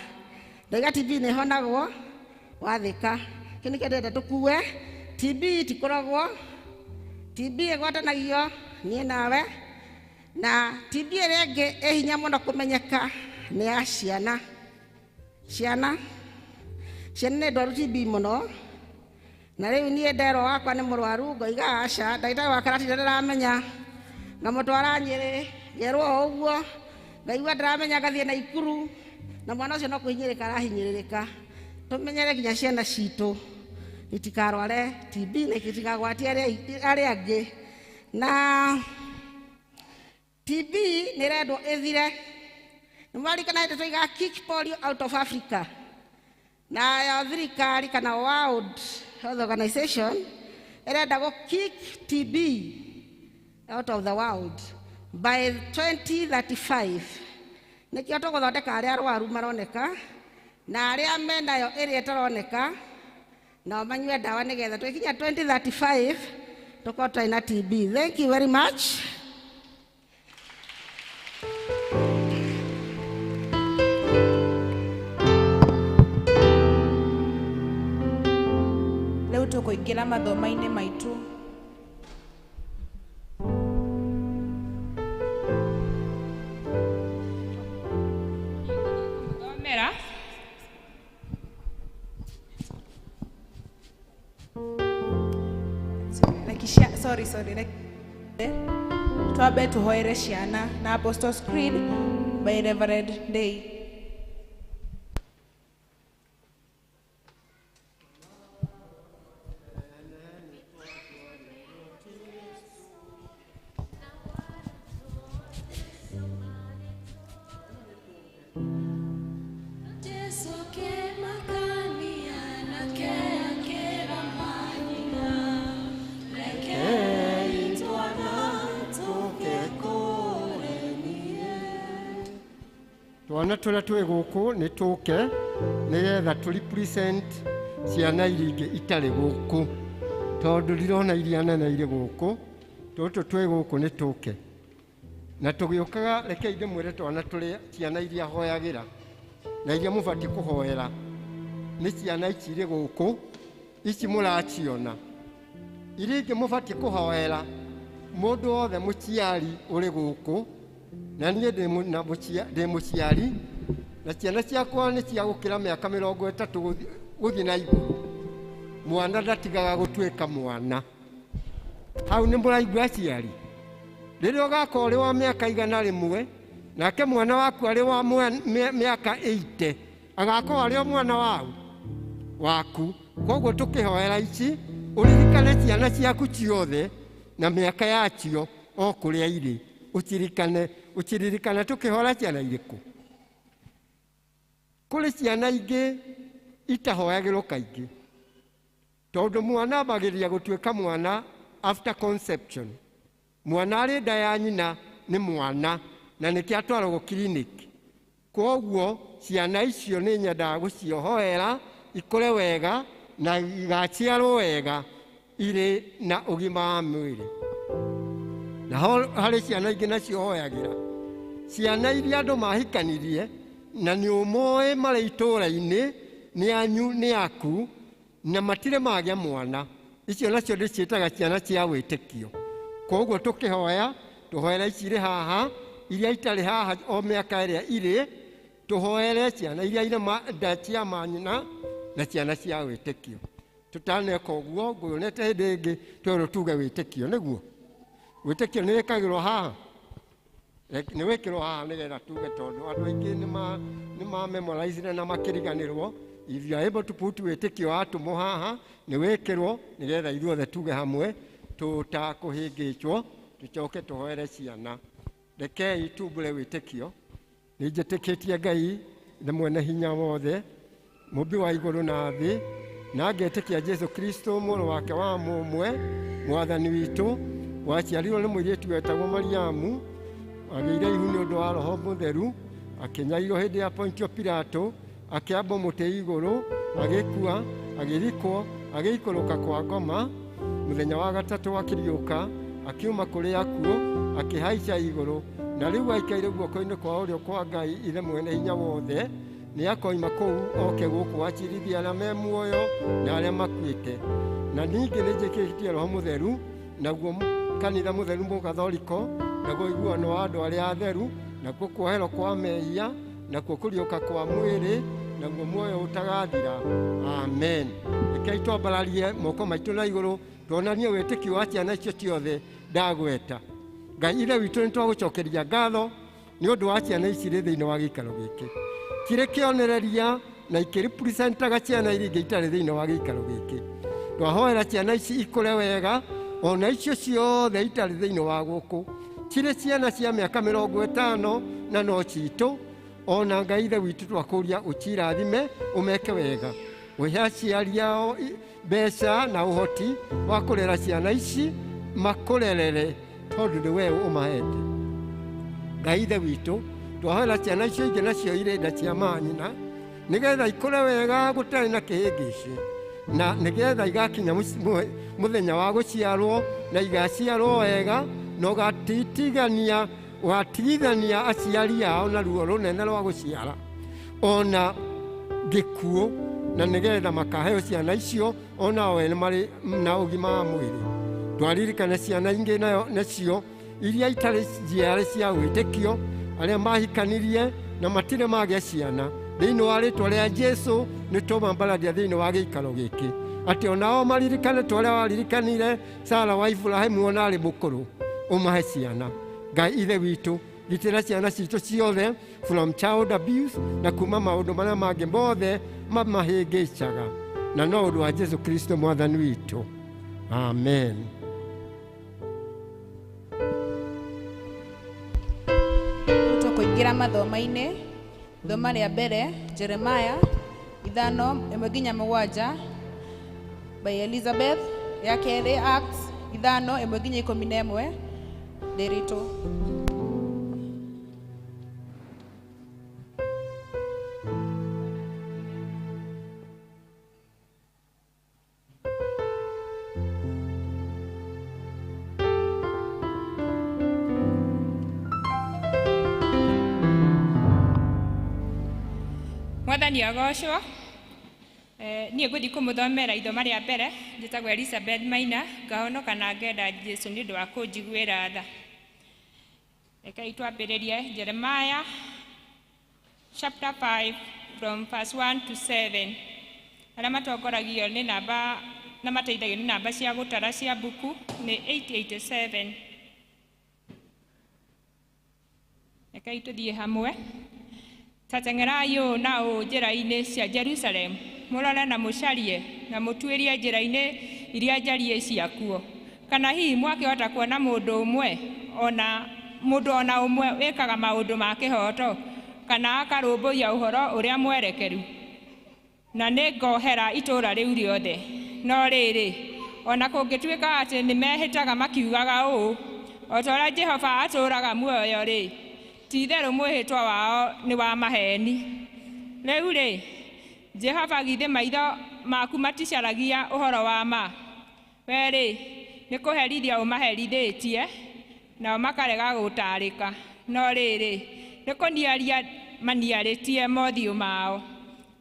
Ndauga TB nĩ ĩhonagwo wathĩka. Kĩu nĩkĩo ndĩrenda tũkue. TB tikũrogwo, TB ĩgwatanagio niĩ nawe, na TB ĩrĩa ĩngĩ ĩ hinya mũno kũmenyeka nĩ ya ciana. Ciana nĩ ndwaru TB mũno, na rĩu niĩ nderwo wakwa nĩ mũrwaru ngoiga aca, ndagĩtarĩ wa karatina ndĩramenya, ngamũtwara Nyĩrĩ, ngerwo o ũguo, ngaigua ndĩramenya, ngathiĩ Naikuru, na mwana ũcio no kũhinyĩrĩka arahinyĩrĩrĩka. Tũmenyere nginya ciana citũ Itikarware TB na itikagwatie arĩa angĩ. Na TB nĩ ĩrendwo ĩthire. Nĩ mwaririkana hĩndĩ tũigaga kick polio out of Africa. Nayo thirikari kana World Health Organization ĩrenda gũ kick TB out of the world by 2035. Nĩkĩo tũgũthondeka arĩa arwaru maroneka na arĩa menayo ĩrĩa ĩtaroneka nao manyue ndawa nĩgetha twĩkinya 2035 tũkorwo tũtarĩ na TB. Thank you very much. Rĩu tũkũingĩra mathomo-inĩ maitũ. Thomera. Sorry, sorry. Twambe tuhoere ciana na Apostles Creed by Reverend Day. Twana tũrĩa twĩ gũkũ nĩ tũke nĩgetha tũ represent ciana iria ingĩ itarĩ gũkũ, tondũ ndirona iria nene irĩ gũkũ. Tũtũ twĩ gũkũ nĩ tũke na tũgĩũkaga. Rekei ndĩmwĩre twana tũrĩa ciana iria hoyagĩra na iria mũbatiĩ kũhoera nĩ ciana ici irĩ gũkũ, ici mũraciona. Iria ingĩ mũbatiĩ kũhoera mũndũ wothe mũciari ũrĩ gũkũ, na niĩ ndĩ mũciari na ciana ciakwa nĩ cia gũkĩra mĩaka 30 gũthiĩ na igũrũ. Mwana ndatigaga gũtuĩka mwana. Hau nĩ mũraigua aciari? Rĩrĩa ũgakorwo ũrĩ wa mĩaka 100 nake mwana waku arĩ wa mĩaka 80 agakorwo arĩ o mwana wau waku. Koguo tũkĩhoera ici ũririkane ciana ciaku ciothe na mĩaka yacio o kũrĩa irĩ, ũcirikane. Ũciririkane tũkĩhora ciana irĩkũ. Kũrĩ ciana ingĩ itahoyagĩrwo kaingĩ, tondũ mwana ambagĩrĩria gũtuĩka mwana after conception. Mwana arĩ nda ya nyina nĩ mwana na nĩkĩo atwaragwo clinic. Koguo ciana icio nĩ nyendaga gũciohoera ikũre wega na igaciarwo wega irĩ na ũgima wa mwĩrĩ. Na harĩ ciana ingĩ nacio hoyagĩra, ciana iria andũ mahikanirie na nĩ ũmoĩ marĩ itũũra-inĩ, nĩ anyu nĩ aku na matirĩ magĩa mwana, icio nacio ndĩciĩtaga ciana cia wĩtĩkio. Koguo tũkĩhoya tũhoere ici irĩ haha, iria itarĩ haha o mĩaka ĩrĩa irĩ, tũhoere ciana iria irĩ nda cia manyina na ciana cia wĩtĩkio. Tũtaneka ũguo nguonete hĩndĩ ĩngĩ twerwo tuge wĩtĩkio, nĩguo wĩtĩkio nĩ wĩkagĩrwo haha, nĩ wĩkĩrwo haha nĩgetha tuge, tondũ andũ aingĩ nĩ ma memorizire na makĩriganĩrwo. If you are able to put wĩtĩkio wa atũmwo haha, nĩ wĩkĩrwo nĩgetha ithuothe tuge hamwe tũtakũhĩngĩcwo, tũcoke tũhoere ciana. Rekei tumbũre wĩtĩkio. Nĩ njĩtĩkĩtie Ngai nĩ mwene hinya wothe, mũmbi wa igũrũ na thĩ, na ngetĩkia Jesũ Kristo mũrũ wake wa mũmwe, mwathani witũ, waciarirwo nĩ mũirĩtu wetagwo Mariamu, agĩire ihu nĩ ũndũ wa Roho Mũtheru, akĩnyarirwo hĩndĩ ya Pontio Pilato, akĩambwo mũtĩ igũrũ, agĩkua, agĩthikwo, agĩikũrũka kwa ngoma, mũthenya wa gatatũ akĩriũka, akiuma kũrĩ akuũ, akĩhaica igũrũ, na rĩu aikaire guoko-inĩ kwa ũrĩo kwa Ngai Ithe mwene hinya wothe. Nĩ akoima kũu oke gũkũ acirithie arĩa me muoyo na arĩa makuĩte. Na ningĩ nĩ njĩkĩtie Roho Mũtheru, naguo kanitha mũtheru mũgatholiko, naguo ũiguano wa andũ arĩa atheru, nakuo kuoherwo kwa mehia, nakuo kũriũka kwa mwĩrĩ, naguo muoyo ũtagathira. Amen. Rekei twambararie moko maitũ na igũrũ tuonanie wĩtĩkio wa ciana icio ciothe ndagweta. Ngai Ithe witũ, nĩ twagũcokeria ngatho nĩ ũndũ wa ciana ici irĩ thĩinĩ wa gĩikaro gĩkĩ, cirĩ kĩonereria na ikĩrepresentaga ciana iria ingĩ itarĩ thĩinĩ wa gĩikaro gĩkĩ. Twahoera ciana ici ikũre wega, ona icio ciothe itarĩ thĩinĩ wa gũkũ, cirĩ ciana cia mĩaka 50 na no citũ. Ona Ngai Ithe witũ twakũria ũcirathime, ũmeke wega, ũhe aciari ao mbeca na ũhoti wa kũrera ciana ici, makũrerere tondũ nĩ we ũmahete. Ngai Ithe witũ, twahoera ciana icio ingĩ nacio irĩ nda cia manyina, nĩgetha ikũre wega gũtarĩ na kĩhĩngĩcĩ, na nĩgetha igakinya mũthenya wa gũciarwo na igaciarwo wega, na ũgatigithania aciari ao na ruo rũnene rwa gũciara ona gĩkuũ, na nĩgetha makaheo ciana icio onao ene marĩ na ũgima wa mwĩrĩ. Twaririkane ciana ingĩ nacio iria itarĩ njiare cia wĩtĩkio, arĩa mahikanirie na matirĩ magĩa ciana, thĩinĩ wa rĩtwa rĩa Jesũ nĩ tũmambararia thĩinĩ wa gĩikaro gĩkĩ, atĩ onao maririkane ta ũrĩa waririkanire Sara wa Iburahĩmu ona arĩ mũkũrũ, ũmahe ciana. Ngai Ithe witũ, gitĩra ciana citũ ciothe from child abuse na kuma maũndũ marĩa mangĩ mothe mamahĩngĩcaga, na no ũndũ wa Jesũ Kristo mwathani witũ, amen. Tũkũingĩra mathomo-inĩ. Thoma rĩa mbere Jeremiah 5:1-7 by Elizabeth, ya kerĩ Acts 5:1-11 Ndiritu. Mwathani agocwo. Niĩ ngũthiĩ kũmũthomera ithoma rĩa mbere. Njĩtagwo Elizabeth Maina, ngahonoka na ngenda Jesũ nĩ ũndũ wa kũnjiguĩra tha. Rekei twambĩrĩrie Jeremiah chapter 5 from verse 1 to 7. Arĩa matongoragio nĩ namba na mateithagio nĩ namba cia gũtara cia mbuku nĩ 887. Rekei tũthiĩ hamwe. Tateng'erai ũũ na ũũ njĩra-inĩ cia Jerusalemu, mũrore na mũcarie na mũtuĩrie njĩra-inĩ iria njarie ciakuo, kana hihi mwakĩhota kuona mũndũ ona ũmwe wĩkaga maũndũ ma kĩhooto, kana akarũmbũiya ũhoro ũrĩa mwerekeru, na nĩngohera itũũra rĩu rĩothe. No rĩrĩ, ona kũngĩtuĩka atĩ nĩmehĩtaga makiugaga ũũ, o ta ũrĩa Jehova atũũraga muoyo-rĩ, ti-itherũ mwĩhĩtwa wao nĩ wa maheni. Rĩu rĩ, Jehova, githĩ maitho maku maticaragia ũhoro wa ma? We-rĩ, nĩ kũherithia ũmaherithĩtie, nao makarega gũtaarĩka. No rĩrĩ, nĩ kũniaria maniarĩtie mothiũ mao,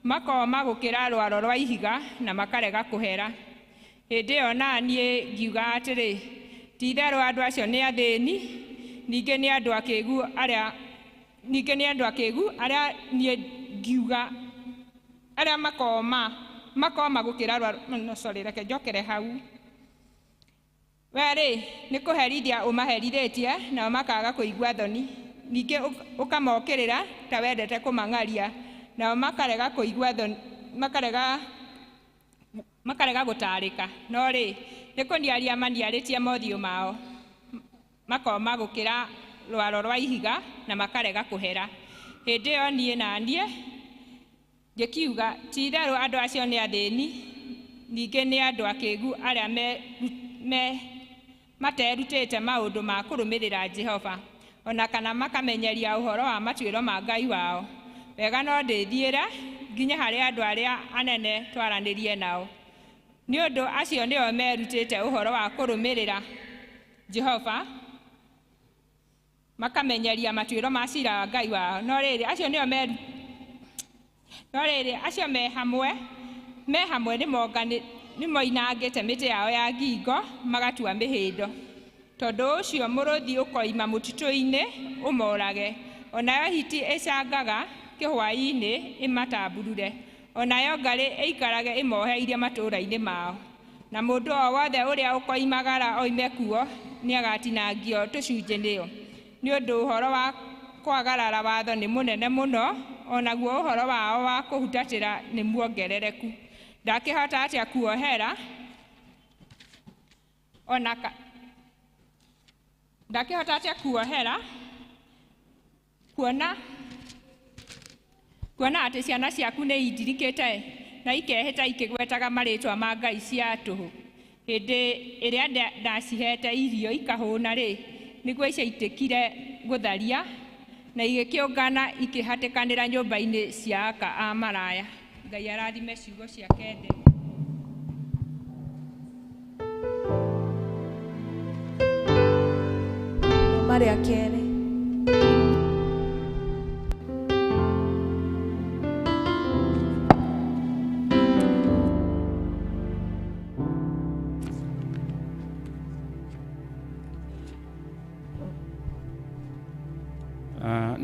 makoma gũkĩra rwaro rwa ihiga na makarega kũhera. Hĩndĩ ĩyo na niĩ ngiuga atĩrĩ, ti-itherũ andũ acio nĩ athĩĩni, ningĩ nĩ andũ akĩgu arĩa niĩ ngiuga arĩa makoma gũkĩra rwaro. No, sorry, reke njokere hau. We-rĩ, nĩ kũherithia ũmaherithĩtie, nao makaga kũigua thoni. Ningĩ ũkamokĩrĩra ta wendete kũmang'aria, nao makarega kũigua thoni, makarega gũtaarĩka. No rĩ, nĩ kũniaria maniarĩtie mothiũ mao, makoma gũkĩra rwaro rwa ihiga na makarega kũhera. Hĩndĩ ĩyo niĩ na niĩ ngĩkiuga, ti-itherũ andũ acio nĩ athĩĩni, ningĩ nĩ andũ akĩgu arĩa materutĩte maũndũ ma kũrũmĩrĩra Jehova, ona kana makamenyeria ũhoro wa matuĩro ma Ngai wao. Wega no ndĩthiĩre nginya harĩ andũ arĩa anene twaranĩrie nao, nĩ ũndũ acio nĩo merutĩte ũhoro wa kũrũmĩrĩra Jehova, makamenyeria matuĩro ma ciira wa Ngai wao. No rĩrĩ, acio me hamwe nĩmoinangĩte mĩtĩ yao ya ngingo magatua mĩhĩndo. Tondũ ũcio mũrũthi ũkoima mũtitũ-inĩ ũmorage, onayo hiti ĩcangaga kĩhwaĩ-inĩ ĩmatamburure, onayo ngarĩ ĩikarage ĩmoheirie matũũra-inĩ mao. Na mũndũ o wothe ũrĩa ũkoimagara oime kuo nĩagatinangio tũcunjĩ nĩyo. Nĩ ũndũ ũhoro wa kwagarara watho nĩ mũnene mũno, onaguo ũhoro wao wa kũhutatĩra nĩ muongerereku. Ndakĩhota atĩa kuohera Ona ka ndakĩhota atĩa kuohera kuona kuona atĩ ciana ciaku nĩ indirikĩte na ikehĩta ikĩgwetaga marĩtwa ma ngai cia tũhũ hĩndĩ ĩrĩa ndacihete irio ikahũna rĩ nĩguo ciaitĩkire gũtharia na igĩkĩũngana ikĩhatĩkanĩra nyũmba-inĩ cia aka a maraya. Ngai arathime ciugo ciake theru. Ithoma rĩa kerĩ.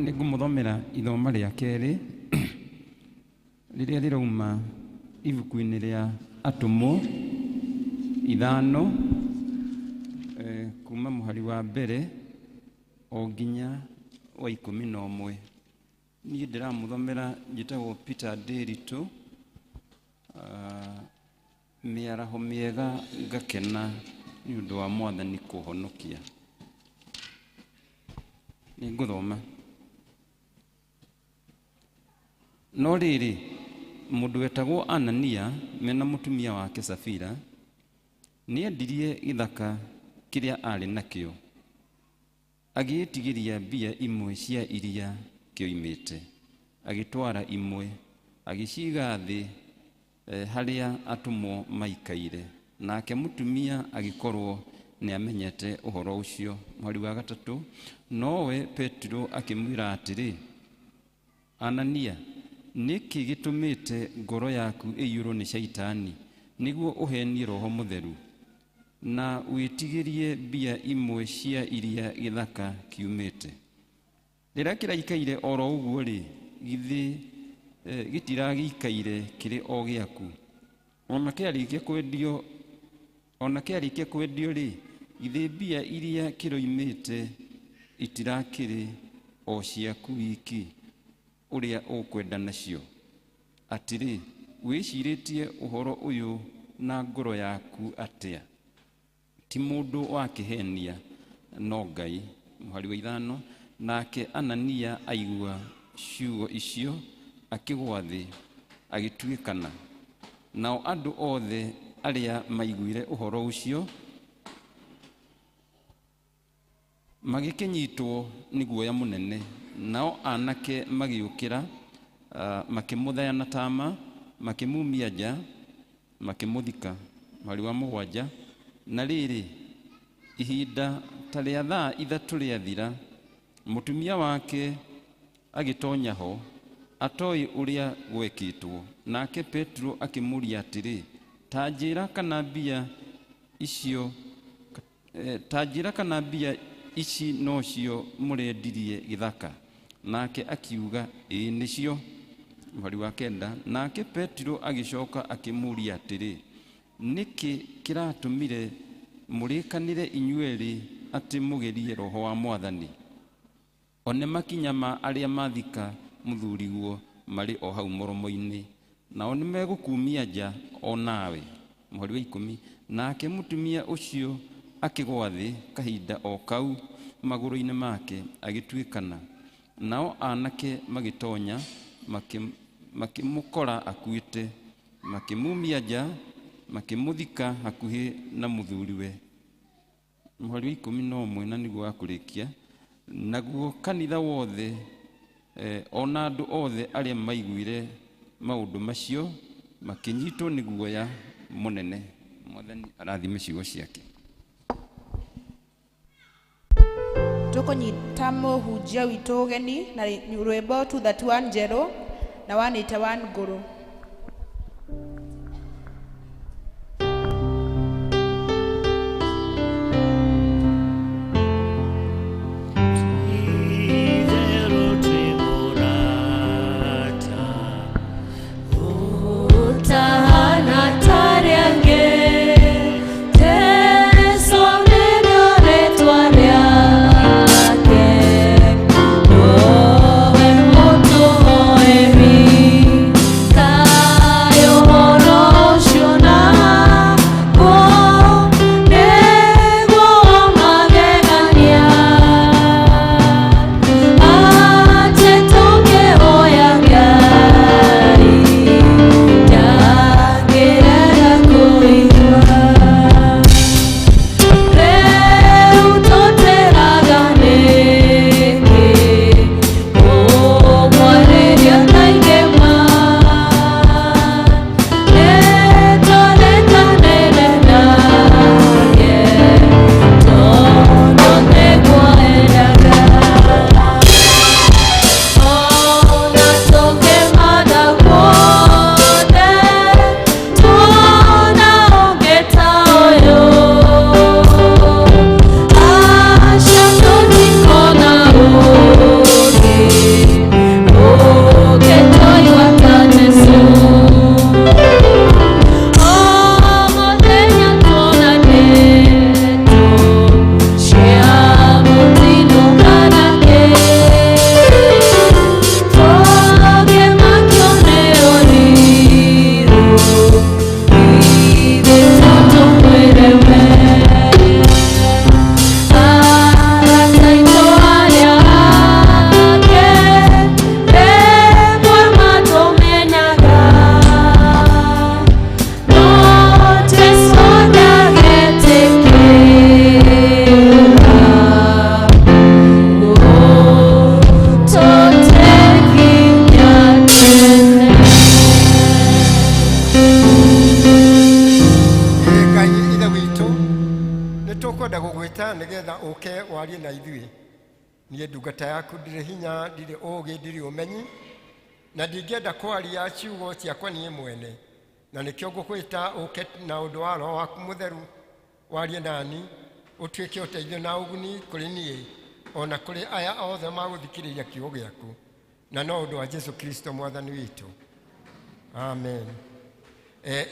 Nĩ ngũmũthomera ithoma rĩa kerĩ rĩrĩa rĩrauma ibuku-inĩ rĩa Atũmwo 5 kuma mũhari wa mbere o nginya wa 11. Niĩ ndĩramũthomera njĩtagwo Peter Ndĩritũ. Mĩaraho mĩega ngakena nĩ ũndũ wa Mwathani kũhonokia. Nĩ ngũthoma. No rĩrĩ, mũndũ wetagwo Anania mena mũtumia wake Safira nĩendirie gĩthaka kĩrĩa arĩ nakĩo, agĩĩtigĩria mbia imwe cia iria kĩoimĩte, agĩtwara imwe agĩciga thĩ harĩa atũmwo maikaire. Nake mũtumia agĩkorwo nĩamenyete ũhoro ũcio. Mũhari wa 3, nowe Petero akĩmwĩra atĩrĩ, Anania, nĩkĩ gĩtũmĩte ngoro yaku ĩiyũrwo nĩ Shaitani nĩguo ũhenie Roho Mũtheru na wĩtigĩrie mbia imwe cia iria gĩthaka kiumĩte? Rĩrĩa kĩraikaire oro ũguo rĩ, githĩ gĩtiragĩikaire kĩrĩ o gĩaku? Ona kĩarĩkia kwendio rĩ, githĩ mbia iria kĩroimĩte itirakĩrĩ o ciaku wiki ũrĩa ũkwenda nacio? Atĩrĩ, wĩcirĩtie ũhoro ũyũ na ngoro yaku atĩa? Ti mũndũ wakĩhenia no Ngai. Mũhari wa 5, nake Anania aigua ciugo icio akĩgũa thĩ agĩtuĩkana. Nao andũ othe arĩa maiguire ũhoro ũcio magĩkĩnyitwo nĩ guoya mũnene. Nao anake magĩũkĩra, makĩmũthaya na tama, makĩmumia nja, makĩmũthika. Mũhari wa 7, na rĩrĩ, ihinda ta rĩa thaa 3 rĩathira, mũtumia wake agĩtonya ho atoĩ ũrĩa gwekĩtwo. Nake Petero akĩmũũria atĩrĩ, ta njĩra kana mbia icio, ta njĩra kana mbia ici nocio mũrendirie gĩthaka? Nake akiuga, ĩĩ nĩcio. Mũhari wa 9, nake Petero agĩcoka akĩmũũria atĩrĩ, nĩkĩ kĩratũmire mũrĩkanĩre inyuerĩ atĩ mũgerie Roho wa Mwathani? One makinya ma arĩa mathika mũthuriguo marĩ o hau mũromo-inĩ, nao nĩmegũkumia nja o nawe. Mũhari wa 10, nake mũtumia ũcio akĩgũa thĩ kahinda o kau magũrũ-inĩ make agĩtuĩkana. Nao anake magĩtonya makĩmũkora akuĩte, makĩmumia nja, makĩmũthika hakuhĩ na mũthuriwe. Mũhari wa 11, na nĩguo wa kũrĩkia, naguo kanitha wothe ona andũ othe arĩa maiguire maũndũ macio makĩnyitwo nĩ guoya mũnene. Mwathani arathime ciugo ciake. Tũkũnyita mũhunjia witũ ũgeni na rwĩmbo 231 njerũ na 181 ngũrũ. Ka ũke warie na ithuĩ. Niĩ ndungata yaku ndirĩ hinya, ndirĩ ũũgĩ, ndirĩ ũmenyi, na ndingĩenda kwaria ciugo ciakwa niĩ mwene, na nĩkĩo ngũkwĩta ũke na ũndũ wa Roho waku Mũtheru warie nani, ũtuĩke ũteithio na ũguni kũrĩ niĩ o na kũrĩ aya othe magũthikĩrĩria kiugo gĩaku, na no ũndũ wa Jesu Kristo Mwathani witũ, amen.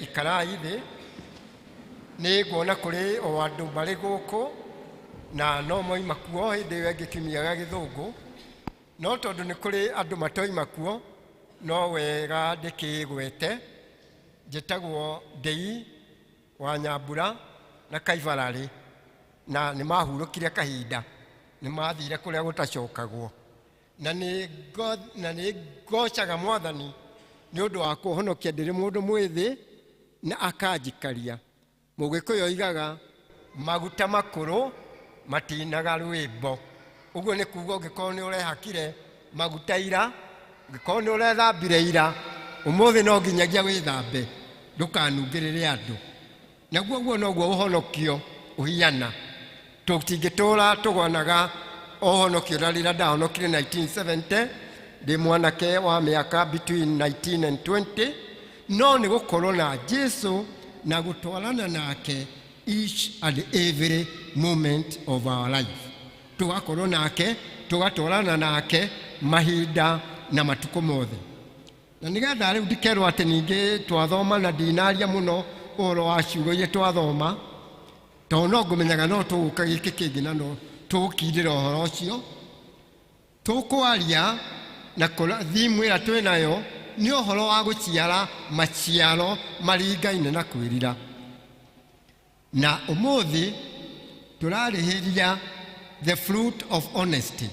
Ikarai thĩ. Nĩ nguona kũrĩ o andũ marĩ gũkũ na no moima kuo hĩndĩ ĩyo ĩngĩ kiumia gĩa gĩthũngũ, no tondũ nĩ kũrĩ andũ matoima kuo, no wega ndĩkĩgwete. Njĩtagwo Ndĩi wa Nyambura na Kaibararĩ, na nĩ mahurũkire kahinda, nĩ mathire kũrĩa gũtacokagwo, na nĩ ngocaga Mwathani nĩ ũndũ wa kũhonokia ndĩrĩ mũndũ mwĩthĩ na akanjikaria. Mũgĩkũyũ oigaga maguta makũrũ matinaga rwĩmbo. Ũguo nĩ kuga ũngĩkorwo nĩ ũrehakire maguta ira, ũngĩkorwo nĩ ũrethambire ira, ũmũthĩ no nginyagia wĩthambe ndũkanungĩrĩre andũ. Naguo ũguo noguo ũhonokio ũhiana. Tũtingĩtũra tũgwanaga ũhonokio na rĩrĩa ndahonokire 1970 ndĩ mwanake wa mĩaka between 19 and 20, no nĩ gũkorwo na Jesu na gũtwarana nake each and every moment of our life, tũgakorwo nake, tũgatwarana nake mahinda na matukũ mothe. Na nĩgetha rĩu ndikerwo atĩ ningĩ twathoma na ndinaria mũno ũhoro wa ciugo iria twathoma, tondũ no ngũmenyaga no tũgũka gĩkĩ kĩngĩ na no tũgũkindĩra ũhoro ũcio tũkwaria na thimu ĩrĩa twĩ nayo nĩ ũhoro wa gũciara maciaro maringaine na kwĩrira. Na ũmũthĩ tũrarĩhĩria the fruit of honesty,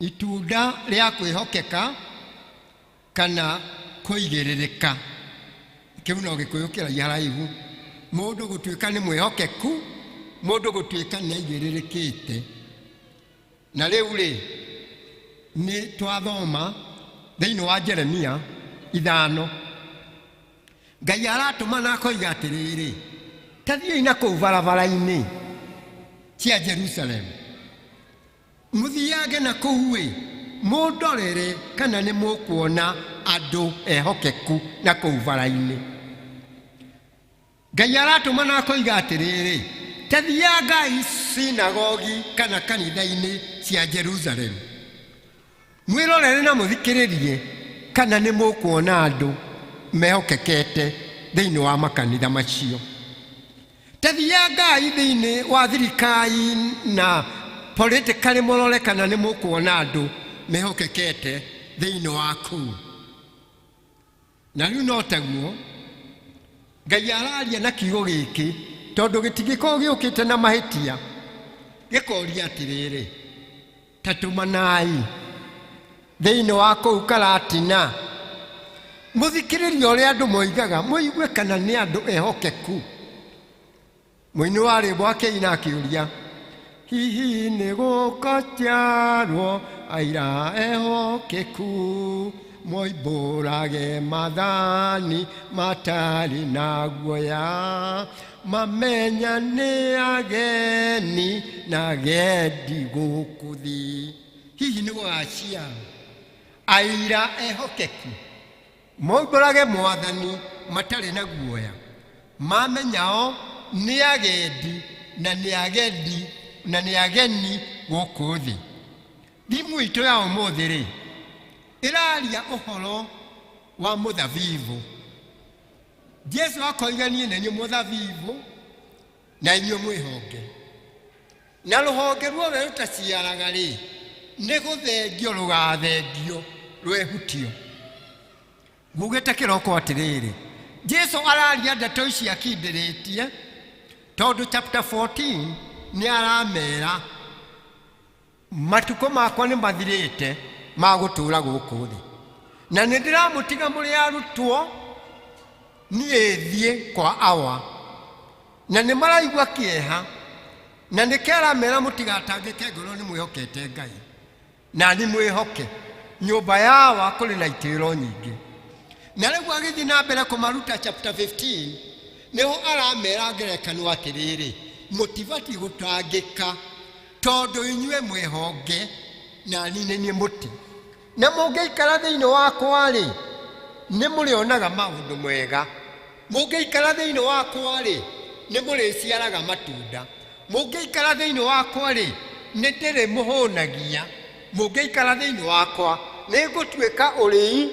itunda rĩa kwĩhokeka kana kũigĩrĩrĩka. Kĩu no gĩkũyũ kĩraiha haraihu. Mũndũ gũtuĩka nĩ mwĩhokeku, mũndũ gũtuĩka nĩ aigĩrĩrĩkĩte. Na rĩu rĩ, nĩ twathoma thĩinĩ wa Jeremia 5, Ngai aratũma na akoiga atĩrĩrĩ, ta thiĩi na kũu barabara-inĩ cia Jerusalem, mũthiange na kũu ĩ, mũndorere kana nĩ mũkuona andũ ehokeku na kũu bara-inĩ. Ngai aratũma na akoiga atĩrĩrĩ, ta thiangai sinagogi kana kanitha-inĩ cia Jerusalem, mwĩrorere na mũthikĩrĩrie kana nĩ mũkuona andũ mehokekete thĩinĩ wa makanitha macio. Ta thiangai thĩinĩ wa thirikari na politically, mũrore kana nĩ mũkuona andũ mehokekete thĩinĩ wa kũu. Na rĩu no taguo Ngai araria na kiugo gĩkĩ, tondũ gĩtingĩkorwo gĩũkĩte na mahĩtia, gĩkoria atĩrĩrĩ, ta tũmanai thĩinĩ wa kũu Karatina, mũthikĩrĩrie ũrĩa andũ moigaga, mũigue kana nĩ andũ ehokeku. Mũini wa rwĩmbo akĩina akĩũria, hihi nĩ gũkaciarwo aira ehokeku moimbũrage mathani matarĩ na guoya, mamenya nĩ ageni na agendi gũkũ thĩ? Hihi nĩ gũgaciarwo aira ehokeku moimbũrage Mwathani matarĩ na guoya, mamenyao nĩ agendi na nĩ agendi na nĩ ageni gũkũ thĩ? Thimu itũ ya ũmũthĩ rĩ, ĩraria ũhoro wa mũthabibũ. Jesu akoiga, niĩ nĩ niĩ mũthabibũ na inyuĩ mwĩhonge, na rũhonge ruothe rũtaciaraga rĩ, nĩ gũthengio rũgathengio rwehutio. Ngugĩte kĩroko atĩrĩrĩ, Jesu araria ndeto ici akindĩrĩtie, tondũ chapter 14 nĩ aramera matukũ makwa nĩ mathirĩte ma gũtũũra gũkũ thĩ, na nĩ ndĩramũtiga mũrĩ arutwo, niĩ thiĩ kwa Awa. Na nĩ maraigua kĩeha, na nĩkĩo aramera mũtigatangĩke ngoro, nĩ mwĩhokete Ngai na nĩ mwĩhoke. Nyũmba ya Awa kũrĩ na itĩro nyingĩ. Na rĩu agĩthiĩ na mbere kũmaruta chapter 15, nĩho aramera ngerekano atĩrĩrĩ, mũtibatiĩ gũtangĩka. Tondũ inyuĩ mwĩ honge na niĩ nĩ niĩ mũtĩ. Na mũngĩikara thĩinĩ wakwa-rĩ, nĩ mũrĩonaga maũndũ mega. Mũngĩikara thĩinĩ wakwa-rĩ, nĩ mũrĩciaraga matunda. Mũngĩikara thĩinĩ wakwa-rĩ, nĩ ndĩrĩmũhũnagia. Mũngĩikara thĩinĩ wakwa, nĩ ngũtuĩka ũrĩi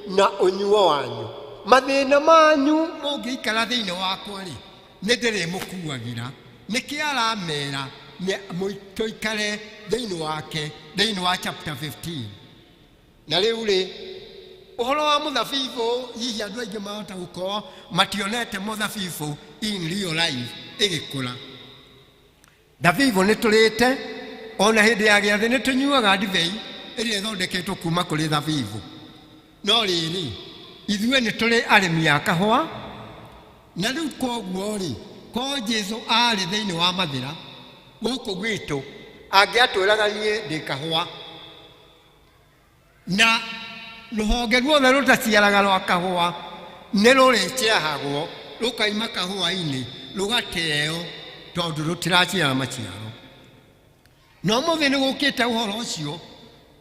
na ũnyuo wanyu. Mathĩna manyu mũngĩikara thĩinĩ wakwa-rĩ, nĩ ndĩrĩmũkuagĩra. Nĩkĩo aramera tũikare thĩinĩ wake, thĩinĩ wa chapter 15. Na rĩu rĩ, ũhoro wa mũthabibũ, hihi andũ aingĩ mahota gũkorwo mationete mũthabibũ in real life ĩgĩkũra. Thabibũ nĩ tũrĩte, ona hĩndĩ ya gĩathĩ nĩ tũnyuaga ndibei ĩrĩa ĩthondeketwo kuma kũrĩ thabibũ. No rĩrĩ, ithuĩ nĩ tũrĩ arĩmi a kahũa, na rĩu koguo rĩ, korwo Jesu arĩ thĩinĩ wa mathĩra gũkũ gwitũ, angĩatwĩraga niĩ ndĩ kahũa, na rũhonge ruothe rũtaciaraga rwa kahũa nĩ rũrĩceahagwo rũkaima kahũa-inĩ rũgateo tondũ rũtiraciara maciaro. Na ũmũthĩ nĩ gũkĩte ũhoro ũcio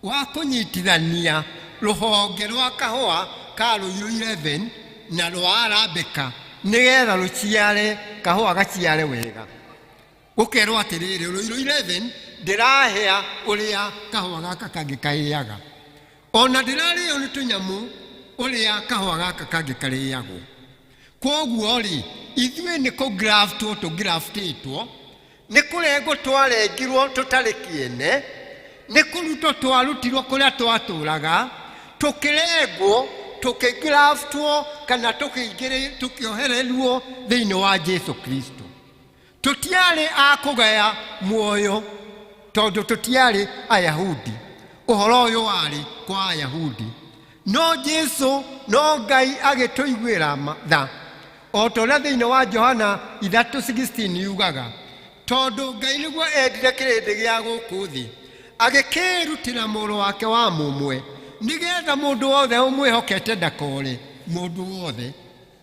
wa kũnyitithania rũhonge rwa kahũa ka Ruiru 11 na rwa Arabika nĩgetha rũciare kahũa gaciare wega. Gũkerwo atĩrĩrĩ, Ruiru 11 ndĩrahĩa ũrĩa kahũa gaka kangĩ karĩaga, ona ndĩrarĩo nĩ tũnyamũ ũrĩa kahũa gaka kangĩ karĩagwo. Kwoguo rĩ, ithuĩ nĩ kũgraftwo tũgraftĩtwo, nĩ kũrengwo twarengirwo tũtarĩ kĩene, nĩ kũrutwo twarutirwo kũrĩa twatũraga, tũkĩrengwo, tũkĩgraftwo kana tũkĩohererwo thĩinĩ wa Jesu Kristo. Tũtiarĩ a kũgaya muoyo tondũ tũtiarĩ Ayahudi. Ũhoro ũyũ warĩ kwa Ayahudi. No Jesu, no Ngai agĩtũiguĩra tha. O ta ũrĩa thĩinĩ wa Johana 3:16 yugaga, tondũ Ngai nĩguo endire kĩrĩndĩ gĩa gũkũ thĩ, agĩkĩĩrutĩra mũrũ wake wa mũmwe, nĩgetha mũndũ wothe ũmwĩhokete ndakore. Mũndũ wothe,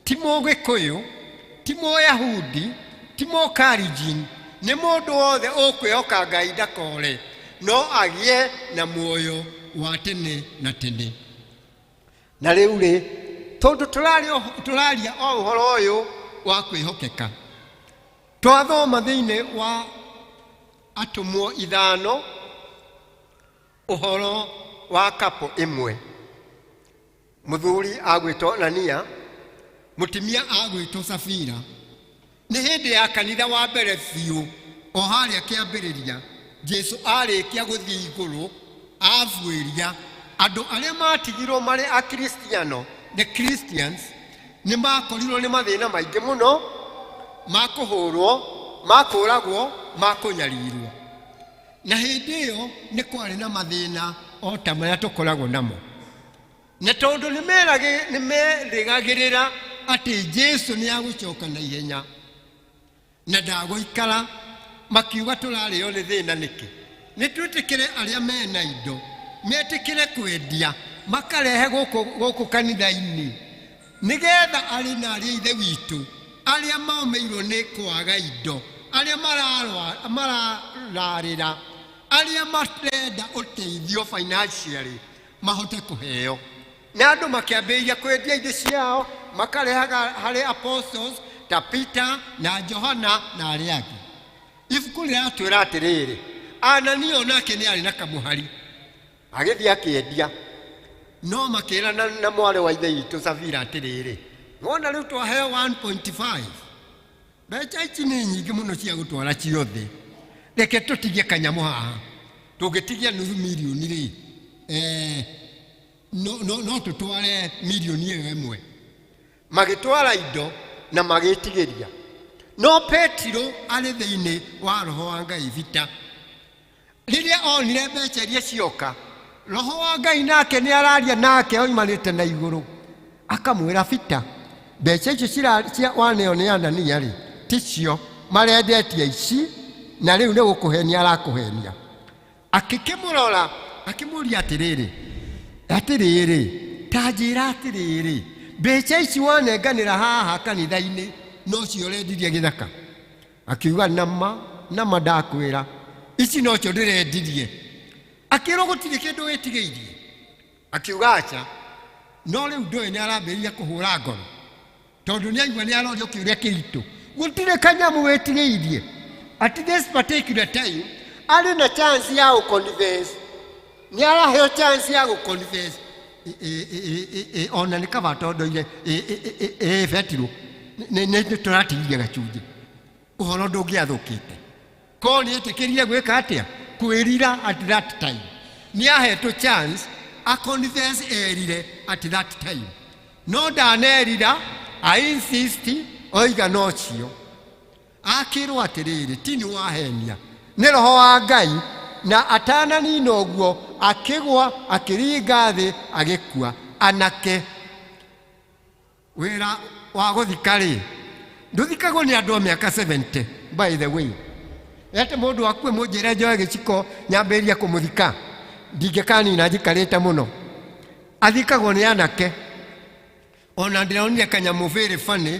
ti Mũgĩkũyũ, ti Mũyahudi, ti Mũkarijin, nĩ mũndũ wothe ũkwĩhoka Ngai ndakore, no agĩe na muoyo wa tene na tene. Na rĩu rĩ, tondũ tũraria o ũhoro ũyũ wa kwĩhokeka, twathoma thĩinĩ wa Atũmwo 5 ũhoro wa kapo ĩmwe. Mũthuri agwĩtwo Anania, mũtumia agwĩtwo Safira. Nĩ hĩndĩ ya kanitha wa mbere biũ, o harĩa kĩambĩrĩria, Jesu arĩkia gũthiĩ igũrũ, abuĩria andũ arĩa matigirwo marĩ Akristiano, the Christians, nĩ makorirwo nĩ mathĩna maingĩ mũno, ma kũhũrwo, ma kũũragwo, ma kũnyarirwo. Na hĩndĩ ĩyo nĩ kwarĩ na mathĩna o ta marĩa tũkoragwo namo. Na tondũ nĩ merĩgagĩrĩra atĩ Jesu nĩ agũcoka na ihenya na ndagũikara, makiuga tũrarĩo nĩ thĩna nĩkĩ? Nĩ twĩtĩkĩre arĩa mena indo metĩkĩre kwendia makarehe gũkũ kanitha-inĩ, nĩgetha arĩ na arĩa ithe witũ arĩa maũmĩirwo nĩ kwaga indo, arĩa marararĩra, arĩa marenda ũteithio financially mahote kũheo. Na andũ makĩambĩrĩria kwendia indo ciao makarehaga harĩ apostles ta Peter na Johana na arĩa angĩ. Ibuku rĩratwĩra atĩrĩrĩ, Anania onake nĩ arĩ na kamũhari, agĩthiĩ akĩendia. No makĩrana na mwarĩ wa ithe witũ Safira atĩrĩrĩ, wona rĩu twaheo 1.5, mbeca ici nĩ nyingĩ mũno cia gũtwara ciothe, reke tũtigie kanyamũ haha. Tũngĩtigia nuthu mirioni rĩ, no tũtware mirioni ĩyo ĩmwe. Magĩtwara indo na magĩtigĩria. No Petero arĩ thĩinĩ wa Roho wa Ngai vita. Rĩrĩa onire mbeca iria cioka, Roho wa Ngai nake nĩ araria nake oimanĩte na igũrũ, akamwĩra, Vita, mbeca icio cia waneo nĩ Anania rĩ, ticio marendetie ici, na rĩu nĩ gũkũhenia arakũhenia. Akĩkĩmũrora akĩmũria atĩrĩrĩ, atĩrĩrĩ, ta njĩra atĩrĩrĩ, mbeca ici wanenganĩra haha kanitha-inĩ nocio ũrendirie gĩthaka? Akiuga, nama, nama ndakwĩra, Ici nocio ndĩrendirie. Akĩrwo gũtirĩ kĩndũ wĩtigĩirie, akiuga aca. No rĩu ndũĩ nĩ arambĩrĩria kũhũra ngoro tondũ nĩ aigua nĩ arorio kĩũria kĩritũ. Gũtirĩ kanyamũ wĩtigĩirie. At this particular time arĩ na chance ya gũconfess, nĩ araheo chance ya gũconfess. Ona nĩ kaba tondoire betirũ nĩ tũratigirie gacunjĩ ũhoro ndũngĩathũkĩte. Ko nĩ etĩkĩrire gwĩka atĩa? Kwĩrira. At that time nĩ ahetwo chance aconfess, erire at that time, no ndanerira. I insist oiga nocio. Akĩrwo atĩrĩrĩ, ti nĩ wahenia, nĩ roho wa Ngai. Na atananina ũguo akĩgwa, akĩringa thĩ, agĩkua. Anake, wĩra wa gũthika rĩ, ndũthikagwo nĩ andũ a mĩaka 70. By the way, ate mũndũ akue mũnjĩre njoe gĩciko nyambĩrĩrie kũmũthika, ndingĩkanina njikarĩte mũno. Athikagwo nĩ anake. Ona ndĩronire kanyamũ very funny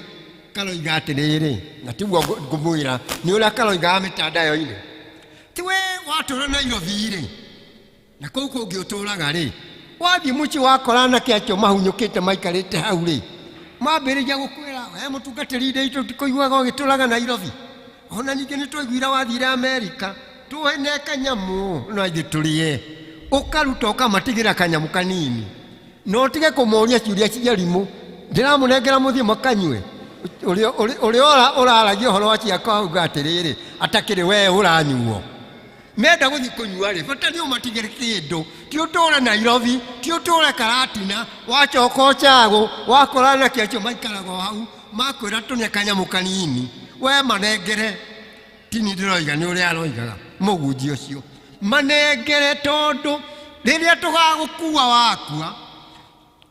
karoiga atĩrĩrĩ, na tiguo ngũmwĩra, nĩ ũrĩa karoigaga mĩtandao-inĩ, ti we watũra Nairobi rĩ, na kũu kũngĩ ũtũraga rĩ, wathiĩ mũciĩ wakora anake acio mahunyũkĩte maikarĩte hau rĩ, mambĩrĩria gũkwĩra, we mũtungatĩri ndĩ tũtikuiguaga ũgĩtũraga Nairobi, ona ningĩ nĩ twaiguire wathire Amerika, tũhene kanyamũ na ithuĩ tũrĩe. Ũkaruta ũkamatigĩra kanyamũ kanini, na ũtige kũmoria ciũria cia rimũ, ndĩramũnengera mũthiĩ makanyue. Ũrĩa ũraragia ũhoro wa ciakwa auga atĩrĩrĩ, atakĩrĩ we ũranyuo. Menda gũthiĩ kũnyua rĩ, bata nĩ ũmatigĩre kĩndũ. Ti ũtũre Nairobi, ti ũtũre Karatina, wacoka ũcagũ wakora anake acio maikaraga o hau, makwĩra tũne kanyamũ kanini, we manengere. Tini ndĩroiga, nĩ ũrĩa aroigaga mũgunji ũcio, manengere, tondũ rĩrĩa tũgagũkua wakua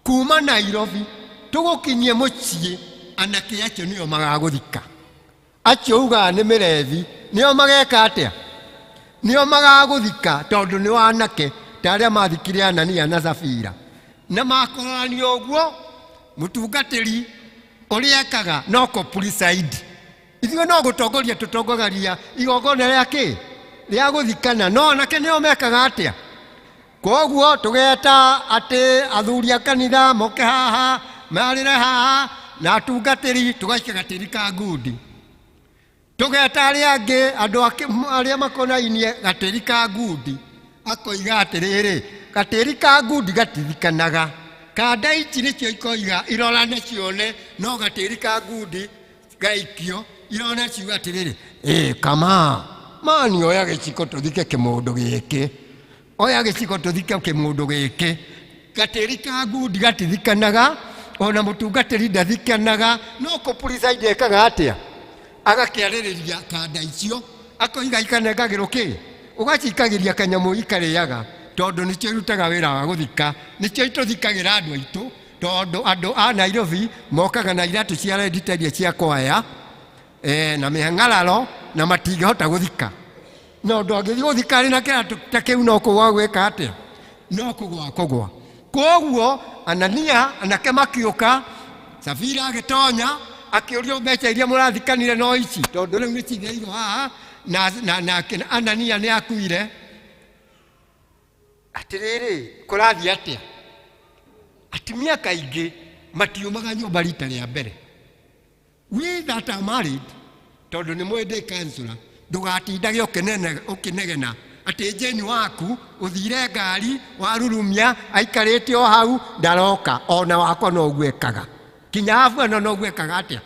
kuma Nairobi tũgũkinyie mũciĩ, anake acio nĩo magagũthika. Acio ugaga nĩ mĩrebi nĩo mageka atĩa? Nĩo magagũthika, tondũ nĩ wanake ta arĩa mathikire Anania na Safira. Na makorania ũguo, mũtungatĩri ũrĩa ekaga no kũ preside. Ithuĩ no gũtongoria tũtongoragia igongona rĩa kĩ rĩa gũthikana, no anake nĩo mekaga atĩa? Koguo tũgeta atĩ athuri a kanitha moke haha, marĩre haha, na atungatĩri tũgaikia gatĩri ka ngundi. Tũgeta arĩa angĩ, andũ arĩa makonainie, gatĩri ka ngundi. Akoiga atĩrĩrĩ, gatĩri ka ngundi gatithikanaga. Kanda ici nĩcio ikoiga irorane cione, no gatĩri ka ngundi gaikio irona ciuga atĩrĩrĩ, ĩ kama mani, oya gĩciko tũthike kĩmũndũ gĩkĩ, oya gĩciko tũthike kĩmũndũ gĩkĩ. Gatĩri ka ngundi gatithikanaga, ona mũtungatĩri ndathikanaga, no kũpreside ekaga atĩa? Agakĩarĩrĩria kanda icio, akoiga ikanengagĩrwo kĩ, ũgacikagĩria kanyamũ ikarĩaga, tondũ nĩcio irutaga wĩra wa gũthika, nĩcio itũthikagĩra andũ aitũ, tondũ andũ a Nairobi mokaga na iratũ cia rendi ta iria cia kwaya na mĩhang'araro, na matingĩhota gũthika. Na ũndũ angĩthiĩ gũthika arĩ na kĩratũ ta kĩu, no kũgwa gwĩka atĩa? No kũgwa kũgwa. Koguo Anania anake makiũka, Safira agĩtonya, akĩũrio mbeca iria mũrathikanire no ici, tondũ rĩu nĩ citheirwo haha, na Anania nĩ akuire. Atĩrĩrĩ, kũrathiĩ atĩa? Atumia kaingĩ matiumaga nyũmba rita rĩa mbere. We that are married, tondũ nĩ mwĩ ndĩ counselor, ndũgatindage ũkĩnegena atĩ Jane waku ũthire ngari warurumia aikarĩte o hau ndaroka. Ona wakwa no ũguo ekaga, kinya abu ĩno no ũguo ekaga atĩa,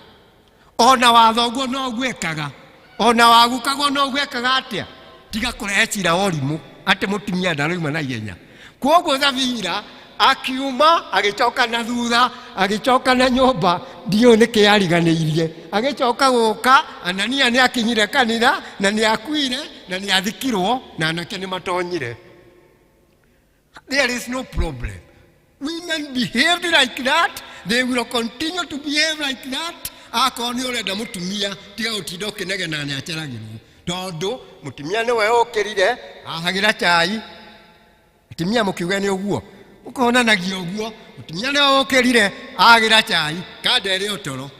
ona wathoguo no ũguo ekaga, ona wagukagwo no ũguo ekaga atĩa. Tiga kũrehe cira wa ũrimũ atĩ mũtumia ndarauma na ihenya. Koguo Thabira akiuma, agĩcoka na thutha, agĩcoka na nyũmba, ndiũĩ nĩkĩ ariganĩirie. Agĩcoka gũka, Anania nĩ akinyire kanitha na nĩ akuire na nĩ athikirwo, na anake nĩ matonyire. There is no problem. Women behaved like that, they will continue to behave like that. Akorwo nĩ ũrenda mũtumia, tiga gũtinda ũkĩnegena nĩ aceragĩrwo, tondũ mũtumia nĩwe ũkĩrire ahagĩra cai. Atumia mũkiuge nĩ ũguo ũkonanagia ũguo, mũtumia nĩwe ũkĩrire agĩra cai kanda ĩrĩ ũtoro,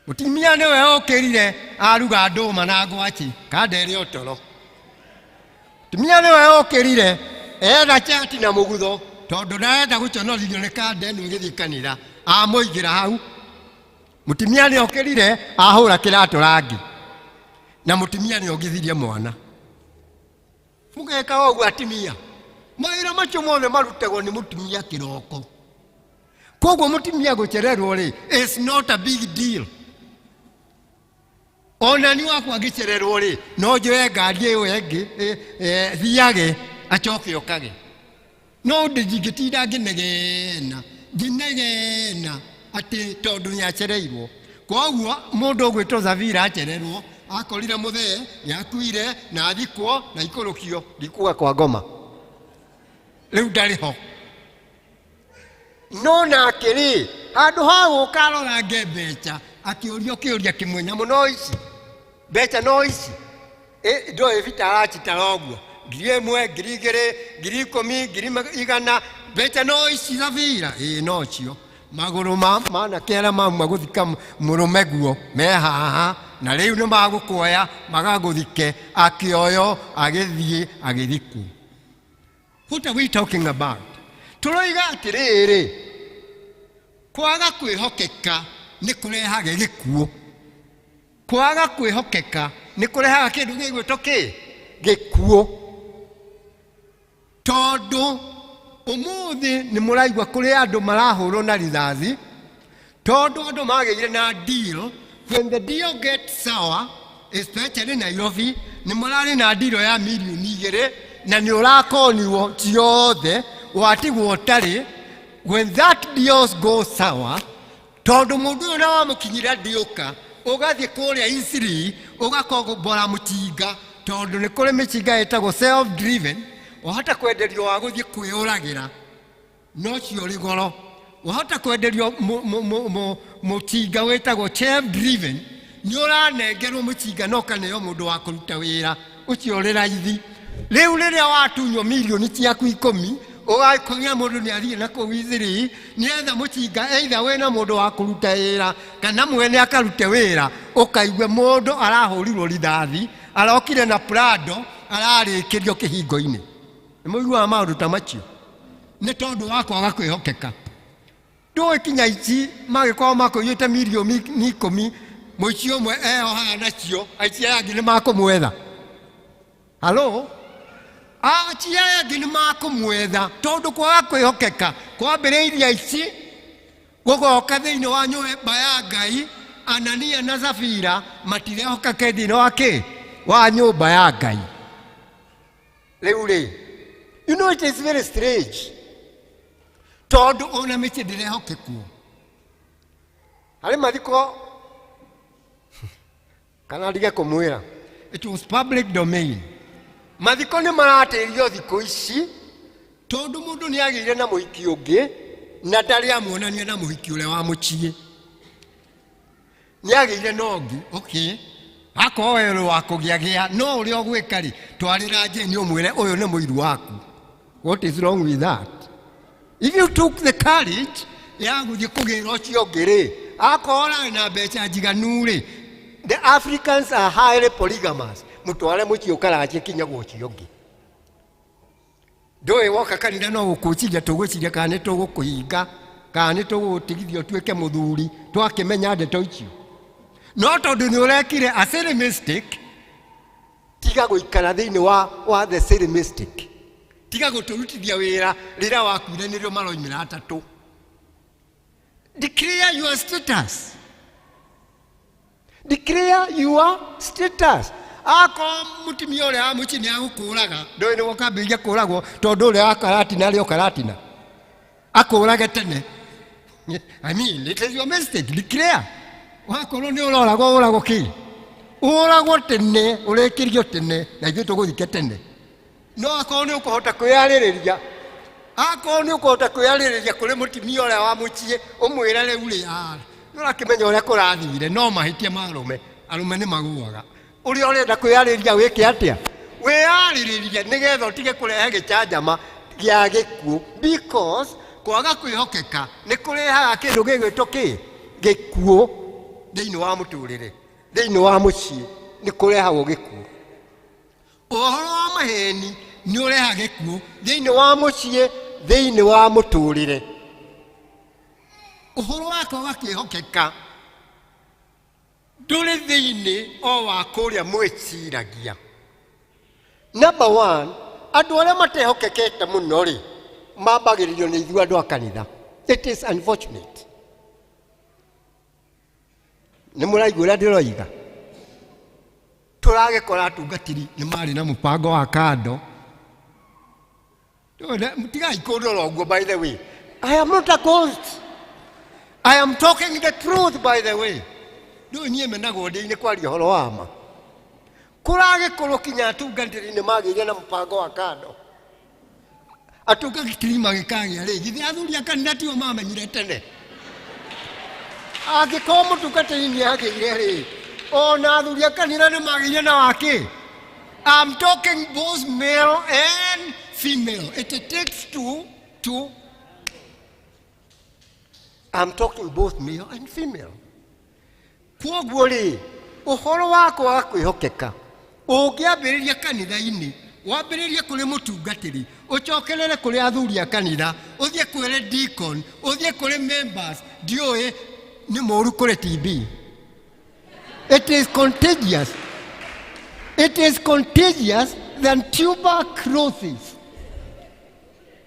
mũtumia nĩwe ũkĩrire aruga ndũma na ngwaci kanda ĩrĩ ũtoro. Tumia nĩwe okĩrire etha chati na mũgutho tondũ ndarenda gũconorithio nĩ kanda ĩno ĩgĩthiĩ kanitha amũigĩra hau. Mũtumia nĩ okĩrire ahũra kĩratũ rangi na mũtumia nĩ ongithirie mwana. Mũgeka ũguo atumia, mawĩra macio mothe marutagwo nĩ mũtumia kĩroko. Koguo mũtumia gũcererwo rĩ, is not a big deal. Ona ni wakwa ngĩcererwo rĩ, no njoe ngari ĩyo ĩngĩ thiage acoke okage. No ndingĩtinda ngĩnegena ngĩnegena atĩ tondũ nĩ acereirwo. Koguo mũndũ ũgwĩtwo Zavira acererwo akorire mũthee nĩ akuire na athikwo na ikũrũkio ndikuga kwa ngoma, rĩu ndarĩ ho. No nake rĩ, handũ ha gũka arorange mbeca, akĩũrio kĩũria kĩmwe, nyamũ no ici, mbeca no ici, ndoĩ bita aracitara ũguo, 1000, 2000, 10,000, 100,000, mbeca no ici Thabira? Ĩĩ nocio. Magũrũ ma manake arĩa mauma gũthika mũrũme guo me haha, na rĩu nĩ magũkuoya magagũthike. Akĩoyo agĩthiĩ agĩthikwo. What are we talking about? Tũroiga atĩrĩrĩ, kwaga kwĩhokeka nĩ kũrehaga gĩkuũ. Kwaga kwĩhokeka nĩ kũrehaga kĩndũ gĩgwĩtwo kĩ? Gĩkuũ. Tondũ ũmũthĩ nĩ mũraigua kũrĩ andũ marahũrwo na rithathi, tondũ andũ magĩire na deal. When the deal gets sour, especially Nairobi, nĩ mũrarĩ na deal ya mirioni 2 na nĩ ũrakoniwo ciothe watigwo ũtarĩ. When that deal goes sour, tondũ mũndũ ũyũ na wamũkinyĩra ndĩũka, ũgathiĩ kũrĩa Isiri ũgakombora mũcinga, tondũ nĩ kũrĩ mĩcinga ĩtagwo self driven, wahota kwenderio wa gũthiĩ kwĩyũragĩra, no cio ũrĩ goro. Wahota kwenderio mũcinga wĩtagwo self driven, nĩ ũranengerwo mũcinga na ũkaneo mũndũ wa kũruta wĩra ũcio ũrĩ raithi. Rĩu rĩrĩa watunywo mirioni ciaku 10, ũgakũria mũndũ nĩ athiĩ na kũu Isiri nĩetha mũcinga, either wĩna mũndũ wa kũruta wĩra kana mwene akarute wĩra, ũkaigue mũndũ arahũrirwo rithathi, arokire na Prado, ararĩkĩrio kĩhingo-inĩ. Nĩ mũiguaga maũndũ ta macio? Nĩ tondũ wa kwaga kwĩhokeka. Ndũĩ kinya ici magĩkorwo makũiyĩte mirioni 10, mũici ũmwe eyohaga nacio, aici aya angĩ nĩ makũmwetha. Halo? Aici aya angĩ nĩ makũmwetha, tondũ kwaga kwĩhokeka kwambĩrĩirie aici gũgoka thĩinĩ wa nyũmba ya Ngai. Anania na Safira matirehokeke thĩinĩ wa kĩ? Wa nyũmba ya Ngai. Rĩu rĩ, you know it is very strange, tondũ ona mĩciĩ ndĩrehokekwo. Harĩ mathiko, kana ndige kũmwĩra, it was public domain. Mathiko nĩ maratĩrio thikũ ici tondũ mũndũ nĩ agĩire na mũhiki ũngĩ na ndarĩ amuonania na mũhiki ũrĩa wa mũciĩ. Nĩ agĩire na ũngĩ, okay, akorwo we ũrĩ wa kũgĩagĩa, no ũrĩa ũgwĩka rĩ, twarĩra Jane ũmwĩre ũyũ nĩ mũiru waku. What is wrong with that? If you took the courage ya gũthiĩ kũgĩra ũcio ũngĩ rĩ, akorwo ũrarĩ na mbeca njiganu rĩ, the Africans are highly polygamous, mũtware mũciĩ ũkaranjie kinya gwa ũcio ũngĩ. Ndũĩ woka kanitha no gũkũciria tũgwĩciria kana nĩ tũgũkũhinga kana nĩ tũgũgũtigithia ũtuĩke mũthuri, twakĩmenya ndeto icio. No tondũ nĩ ũrekire a silly mistake, tiga gũikara thĩinĩ wa the silly mistake. Tiga gũtũrutithia wĩra rĩrĩa wakuire nĩrĩo maroimĩra atatũ. Declare your status. Declare your status. Akorwo mũtumia ũrĩa wa mũciĩ nĩ agũkũraga, ndũĩ nĩ ũkambĩrĩria kũragwo, tondũ ũrĩa wa karatina arĩ o karatina akũrage tene. I mean, it is your mistake. Declare. Wakorwo nĩ ũroragwo, ũragwo kĩ? Ũragwo tene, ũrĩkĩrio tene, na ithuĩ tũgũthike tene. No akorwo nĩ ũkũhota kwĩyarĩrĩria, akorwo nĩ ũkũhota kwĩyarĩrĩria kũrĩ mũtumia ũrĩa wa mũciĩ, ũmwĩre rĩu rĩ, nĩ ũrakĩmenya ũrĩa kũrathire, no mahĩtia ma arũme, arũme nĩ magũaga. Ũrĩa ũrenda kwĩyarĩrĩria wĩke atĩa? Wĩyarĩrĩrie nĩgetha ũtige kũrehe gĩcanjama gĩa gĩkuũ, because kwaga kwĩhokeka nĩ kũrehaga kĩndũ gĩgwĩtwo kĩ? Gĩkuũ thĩinĩ wa mũtũrĩre, thĩinĩ wa mũciĩ nĩ kũrehagwo gĩkuũ. Ũhoro wa maheni nĩ ũrehaga gĩkuũ thĩinĩ wa mũciĩ, thĩinĩ wa mũtũrĩre. Ũhoro wa kwaga kwĩhokeka ndũrĩ thĩinĩ o wa kũrĩa mwĩciragia. Number one, andũ arĩa matehokekete mũno rĩ, mambagĩrĩrio nĩ ithuĩ andũ a kanitha. It is unfortunate. Nĩ mũraigua ũrĩa ndĩroiga? Tũragĩkora atungatĩri nĩ marĩ na mũbango wa kando. Tigai kũndora ũguo by the way. I am not a ghost. I am talking the truth by the way. Ndũĩ niĩ menagwo ndĩ-inĩ kwaria ũhoro wa ma. Kũragĩkorwo kinya atungatĩri nĩ magĩire na mũbango wa kando. Atungatĩri magĩkagĩa rĩ, githĩ athuri a kanitha tio mamenyire tene? Angĩkorwo mũtungatĩri nĩ agĩire rĩ, ona athuri a kanitha nĩ magĩire na wakĩ? I'm talking both male and female. It takes two to. I'm talking both male and female. Kwoguo rĩ, ũhoro wa kwaga kwĩhokeka ũngĩambĩrĩria kanitha-inĩ, wambĩrĩrie kũrĩ mũtungatĩri, ũcokerere kũrĩ athuri a kanitha, ũthiĩ kũrĩ deacon, ũthiĩ kũrĩ members, ndiũĩ nĩ mũru kũrĩ TB. It is contagious. It is contagious than tuberculosis.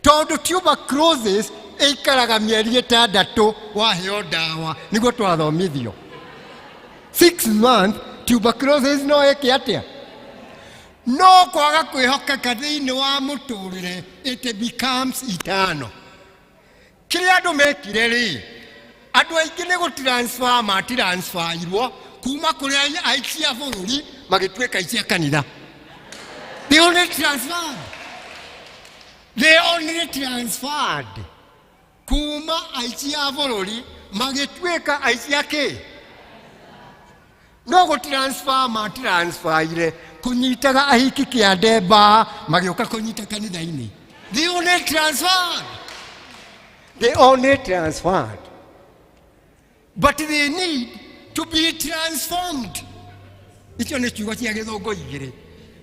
Tondũ tuberculosis ĩikaraga mĩeri ĩtandatũ waheo ndawa nĩguo twathomithio. 6 months tuberculosis no ĩke atĩa? No kwaga kwĩhokeka thĩinĩ wa mũtũrĩre it becomes eternal. Kĩrĩa andũ mekire rĩ, andũ aingĩ nĩ gũtransfer matransferirwo kuma kũrĩ aici a bũrũri magĩtuĩka aici a kanitha. They only transferred. They only transferred kuma aici a bũrũri magĩtuĩka aici a kĩ? No gũtransfer matransferire kũnyitaga ahiki kĩande mba magĩũka kũnyita kanitha-inĩ. They only transferred. They only transferred. But they need to be transformed. Icio nĩ ciugo cia gĩthũngũ igĩrĩ.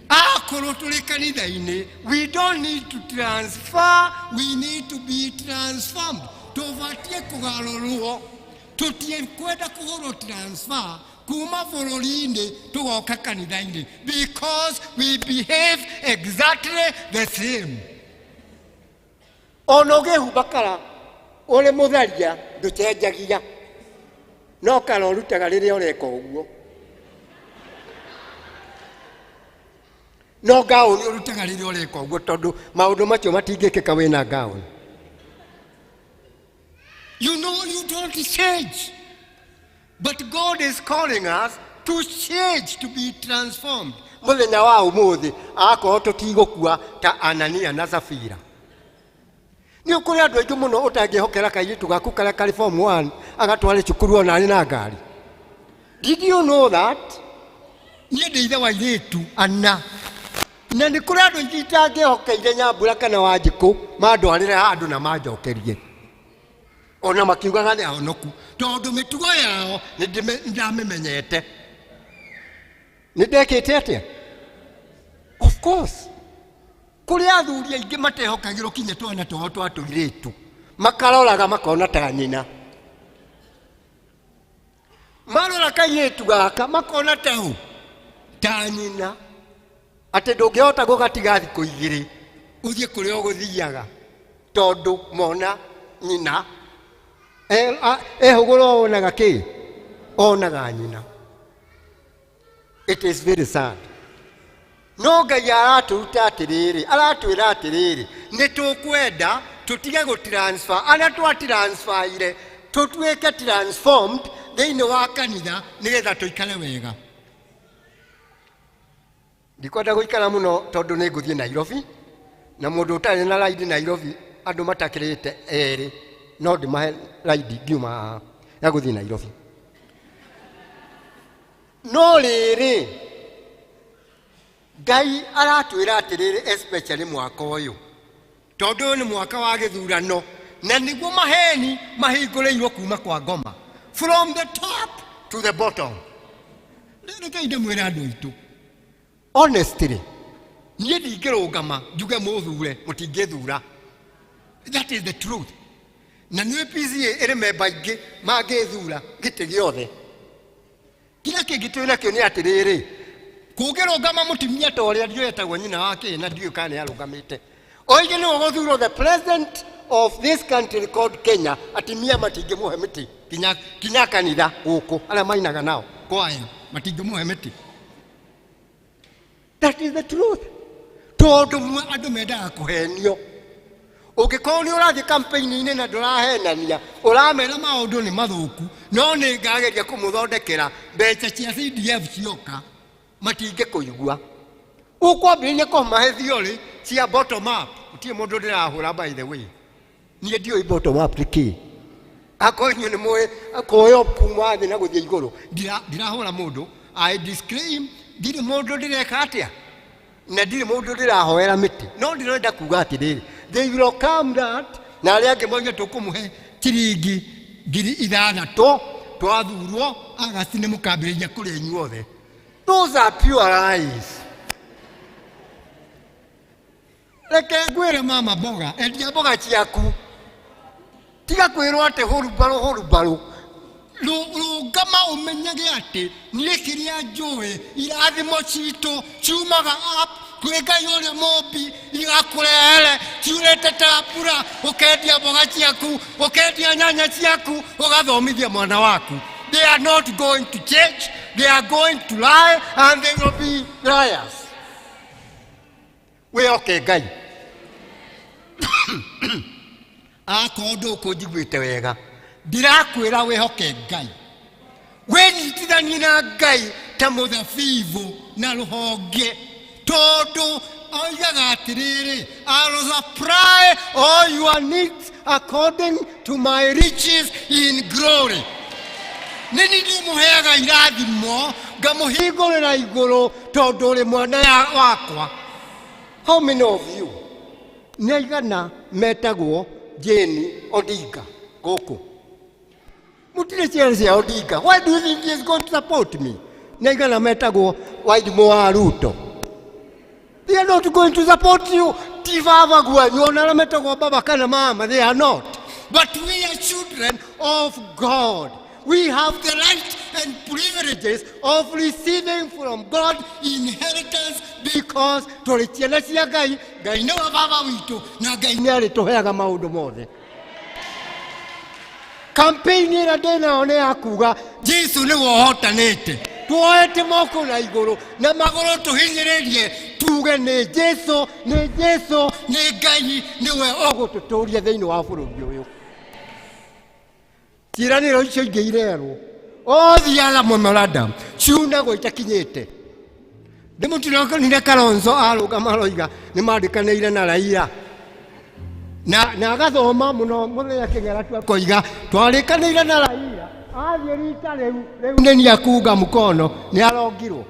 Akorwo tũrĩ kanitha-inĩ, we don't need to transfer, we need to be transformed. Tũbatiĩ kũgarũrwo. Tũtikwenda kũhũrwo transfer kuma bũrũri-inĩ tũgoka kanitha-inĩ because we behave exactly the same. Ona ũngĩhumba kara ũrĩ mũtharia ndũcenjagia, no kara ũrutaga rĩrĩa ũreka ũguo, no ngaũni ũrutaga rĩrĩa ũreka ũguo, tondũ maũndũ macio matingĩkĩka wĩna ngaũni. You know you don't change. But God is calling us to change, to be transformed. Mũthenya wa ũmũthĩ akorwo tũtigũkua ta Anania na Safira. Nĩ ũkũrĩ andũ aingĩ mũno ũtangĩhokera kairĩtu gaku karĩa karĩ form 1 agatware cukuru ona arĩ na ngari. Did you know that? Niĩ ndĩ ithe wa airĩtu ana na nĩ kũrĩ andũ aingĩ itangĩhokeire Nyambura kana Wanjikũ mandwarĩre handũ na manjokerie ona makiugaga nĩ ahonoku, tondũ mĩtugo yao nĩ ndamĩmenyete. Nĩ ndekĩte atĩa? Of course kũrĩ athuri aingĩ matehokagĩrwo kinya twana twao twa tũirĩtu, makaroraga makona ta nyina, marora kairĩtu gaka makona ta ũ ta nyina, atĩ ndũngĩhota gũgatiga thikũ igĩrĩ ũthiĩ kũrĩa ũgũthiaga, tondũ mona nyina ehũgũra onaga kĩ? Onaga nyina. It is very sad. No Ngai aratũruta atĩrĩrĩ, aratwĩra atĩrĩrĩ, nĩ tũkwenda tũtige gũtransfer arĩa twatransferire, tũtuĩke transformed thĩinĩ wa kanitha nĩgetha tũikare wega. Ndikwenda gũikara mũno tondũ nĩ ngũthiĩ Nairobi, na mũndũ ũtarĩ na raidi Nairobi andũ matakĩrĩte erĩ no ndĩmahe raidi ngiuma haha ya gũthiĩ Nairobi. No rĩrĩ, Ngai aratwĩra atĩrĩrĩ, especially mwaka ũyũ, tondũ ũyũ nĩ mwaka wa gĩthurano na nĩguo maheni mahingũrĩirwo kuma kwa ngoma from the top to the bottom. Rekei ndĩmwĩre andũ aitũ honestly, Niĩ ndingĩrũgama njuge mũthure, mũtingĩthura. That is the truth. Na nĩ PCA ĩrĩ memba aingĩ mangĩthura gĩtĩ gĩothe. Kĩrĩa kĩngĩ twĩ nakĩo nĩ atĩrĩrĩ, kũngĩrũgama mũtumia ta ũrĩa ndiũĩ etagwo nyina wa kĩ na ndiũĩ kana nĩ arũgamĩte, oige nĩwe ũgũthurwo the president of this country called Kenya, atumia matingĩmũhe mĩtĩ kinya, kinya kanitha gũkũ arĩa mainaga nao kwaya matingĩmũhe mĩtĩ. That is the truth. Tondũ andũ mendaga kũhenio. Ũngĩkorwo nĩ ũrathiĩ campaign-inĩ na ndũrahenania, ũramera maũndũ nĩ mathũku, no nĩ ngageria kũmũthondekera mbeca cia CDF cioka, matingĩkũigua. Ũkwambĩrĩria kũmahe theory cia bottom up. Gũtirĩ mũndũ ndĩrahũra by the way. Niĩ ndiũĩ bottom up nĩ kĩĩ. Akorwo inyuĩ nĩ mũĩ kuoywo kuma thĩ na gũthiĩ igũrũ. Ndirahũra mũndũ. I disclaim, ndirĩ mũndũ ndĩreka atĩa, na ndirĩ mũndũ ndĩrahoera mĩtĩ. No ndĩrenda kuga atĩrĩrĩ, they will come that, na arĩa angĩ moige tũkũmũhe ciringi 6000 twathurwo Agasti nĩ mũkambĩrĩria kũrĩa inyuothe. Those are pure lies. Reke ngwĩre mama mboga, endia mboga ciaku, tiga kwĩrwo atĩ hurumbarũ hurumbarũ. Rũgama ũmenyage atĩ niĩ kĩrĩa njũĩ, irathimo citũ ciumaga up kwĩ Ngai ũrĩa mũmbi, igakũrehere ciurĩte ta mbura, ũkendia mboga ciaku, ũkendia nyanya ciaku, ũgathomithia mwana waku. They are not going to change, they are going to lie and they will be liars. Wĩhoke Ngai. Akorwo ndũkũnjiguĩte wega, ndirakwĩra wĩhoke Ngai, wĩnyitithanie na Ngai ta mũthabibũ na rũhonge, tondũ oigaga atĩrĩrĩ, I will supply all your needs according to my riches in glory. Nĩ niĩ ndĩmũheaga irathimo, ngamũhingũrĩra igũrũ, tondũ ũrĩ mwana wakwa. How many of you nĩ aigana metagwo Jane Odinga gũkũ? Mũtirĩ ciana cia Odinga. Why do you think he is going to support me? Nĩ aigana metagwo Wairimu wa Ruto? They are not going to support you. Ti baba gwanyu, ona arĩa metagwo baba kana mama, they are not. But we are children of God. We have the right and privileges of receiving from God inheritance because tũrĩ ciana cia Ngai. Ngai nĩwe baba witũ na Ngai nĩ arĩtũheaga maũndũ mothe. Campaign ĩrĩa ndĩ nayo nĩ ya kuga Jesu nĩwe ũhotanĩte. Tuoete moko na igũrũ na magũrũ tũhinyĩrĩrie, tuge nĩ Jesu, nĩ Jesu, nĩ Ngai nĩwe ũgũtũtũria thĩinĩ wa bũrũri ũyũ. Ciĩranĩro icio ingĩ irerwo othiara memorandum ciunagwo itakinyĩte. Ndĩmũtirakonire Kalonzo arũgama aroiga nĩ mandĩkanĩire na Raila na agathoma mũno mũthenya kĩng'era tu akoiga twarĩkanĩire na Raila, athiĩ rita rĩu rĩu nĩ niĩ akunga mkono, nĩ arongirwo,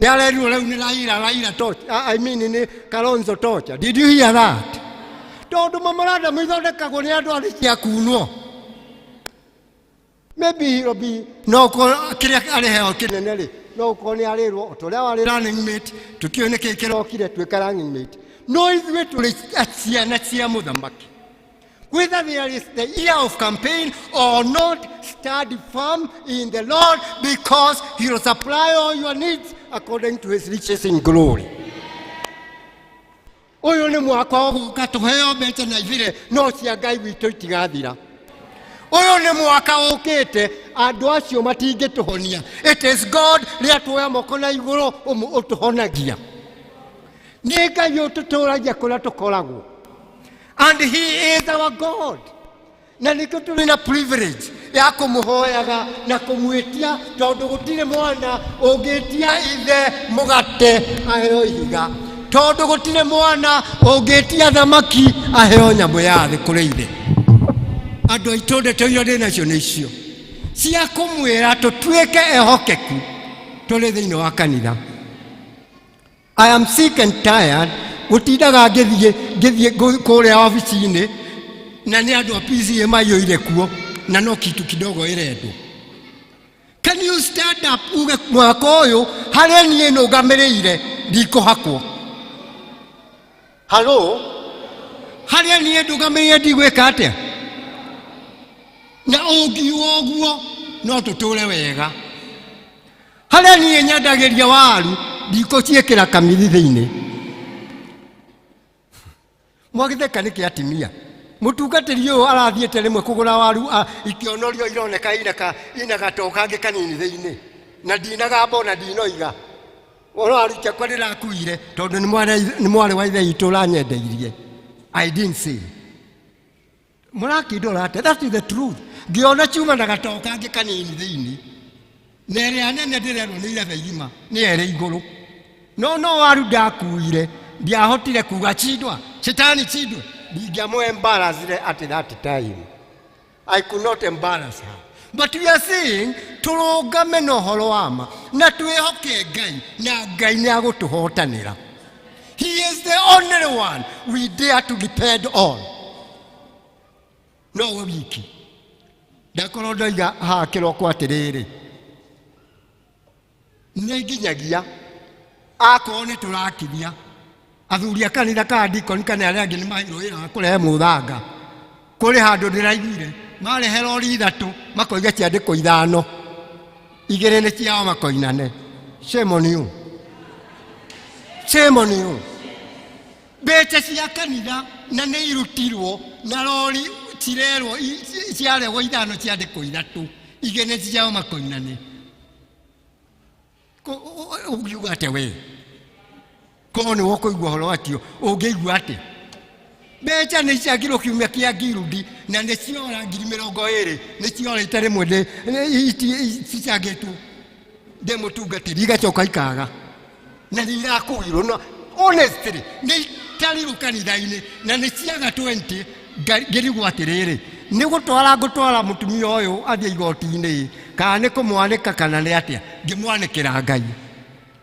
nĩ arerirwo rĩu nĩ Raila, Raila torch, I mean nĩ Kalonzo torture. Did you hear that? Tondũ memorandum ithondekagwo nĩ andũ arĩ cia kunwo. Maybe he'll be no ko kĩrĩa arĩheo kĩnene rĩ, no ũkorwo nĩ arĩrwo o ta ũrĩa warĩ running mate, tũtiũĩ nĩkĩ kĩrokire tuĩka running mate. No ithuĩ tũrĩ ciana cia mũthamaki. Whether there is the year of campaign or not, stand firm in the Lord because he will supply all your needs according to his riches in glory. Ũyũ nĩ mwaka ũgũka tũheo mbeca na ithire, no cia Ngai witũ itigathira. Ũyũ nĩ mwaka ũkĩte andũ acio matingĩtũhonia. It is God rĩrĩa tuoya moko na igũrũ ũtũhonagia. Nĩ Ngai ũtũtũragia kũrĩa tũkoragwo. And he is our God. Na nĩkĩo tũrĩ na privilege ya kũmũhoyaga na kũmwĩtia, tondũ gũtirĩ mwana ũngĩtia ithe mũgate aheo ihiga, tondũ gũtirĩ mwana ũngĩtia thamaki aheo nyamũ ya thĩ kũrĩ ithe. Andũ aitũ ndeto iria ndĩ nacio nĩ icio cia kũmwĩra tũtuĩke ehokeku tũrĩ thĩinĩ wa kanitha. I am sick and tired gũtindaga ngĩthiĩ kũrĩa obici-inĩ na nĩ andũ a PCA maiyũire kuo na no kitu kidogo ĩrendwo. Can you stand up uge mwaka ũyũ harĩa niĩ nũgamĩrĩire Ndikũhakwo. Halo, harĩa niĩ ndũgamĩrĩire ndigwĩka atĩa? Na ũngiuga ũguo no tũtũre wega. Harĩa niĩ nyendagĩria waru ndikũciĩkĩra kamiri thĩinĩ. Mwagĩtheka nĩkĩ atimia? Mũtungatĩri ũyũ arathiĩte rĩmwe kũgũra waru ikĩonorio ironeka ina gatoo kangĩ kanini thĩinĩ, na ndinagamba ona ndinoiga ũhoro waru ciakwa ndĩrakuire tondũ nĩ mwarĩ wa ithe witũ ũranyendeirie. I didn't say. Mũrakĩndora atĩa? That is the truth. Ngĩona ciuma na gatoo kangĩ kanini thĩinĩ, na ĩrĩa nene ndĩrerwo nĩ irebe igima nĩ erĩ igũrũ, no waru ndakuire, ndiahotire kuga chindwa shetani chindwe. Ndingĩamũ embarrassire at that time. I could not embarrass her. But we are saying tũrũngame na ũhoro wa ma na twĩhoke Ngai, na Ngai nĩ agũtũhotanĩra. He is the only one we dare to depend on. Nowe wiki. Ndakorwo ndoiga haha kĩroko atĩrĩrĩ, nĩ nginyagia akorwo nĩ tũrakiria athuri a kanitha kana dikoni kana arĩa angĩ nĩ maheirwo wĩra wa kũrehe mũthanga. Kũrĩ handũ ndĩraiguire marehe rori ithatũ, makoiga ciandĩkwo ithano, igĩrĩ nĩ ciao makoinane. Shame on you. Shame on you. Mbeca cia kanitha na nĩ irutirwo na rori cirerwo ciarehwo ithano ciandĩkwo ithatũ, igĩrĩ nĩ ciao makoinane. Ũngiuga atĩa we? Korwo nĩ ũkũigua ũhoro wacio ũngĩigua atĩa? Mbeca nĩ icangirwo kiumia kĩa ngirudi na nĩ ciora 20,000, nĩ ciorĩte rĩmwe cicangĩtwo ndĩ mũtungatĩri, igacoka ikaga na nĩ irakuirwo. Na honestly nĩ itarirwo kanitha-inĩ na nĩ ciaga 20. Ngĩrigwo atĩrĩrĩ, nĩ gũtwara ngũtwara mũtumia ũyũ athiĩ igoti-inĩ kana nĩ kũmwanĩka kana nĩ atĩa? Ngĩmwanĩkĩra Ngai.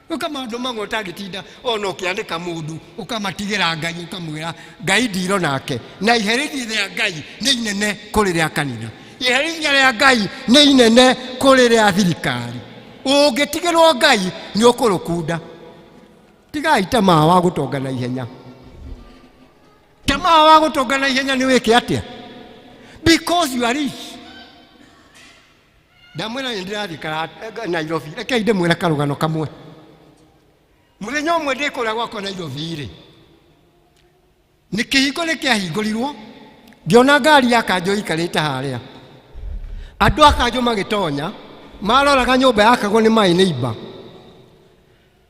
Ũka maũndũ mamwe ũtangĩtinda ona ũkĩanĩka mũndũ, ũkamatigĩra Ngai, ũkamwĩra Ngai ndiro nake. Na iherithia rĩa Ngai nĩ inene kũrĩ rĩa kanitha, iherithia rĩa Ngai nĩ inene kũrĩ rĩa thirikari. Ũngĩtigĩrwo Ngai nĩ ũkũrũkunda. Tigai tamaa wa gũtonga na ihenya. Tamaa wa gũtonga na ihenya nĩ wĩke atĩa? Because you are rich. Ndamwĩra nĩ ndĩrathiĩ Nairobi. Rekei ndĩmwĩre karũgano kamwe. Mũthenya ũmwe ndĩ kũrĩa gwakwa Nairobi rĩ, nĩ kĩhingo nĩ kĩahingũrirwo, ngĩona ngari ya kanjũ ĩikarĩte harĩa. Andũ a kanjũ magĩtonya, maroraga nyũmba yakagwo nĩ maĩ nĩ imba,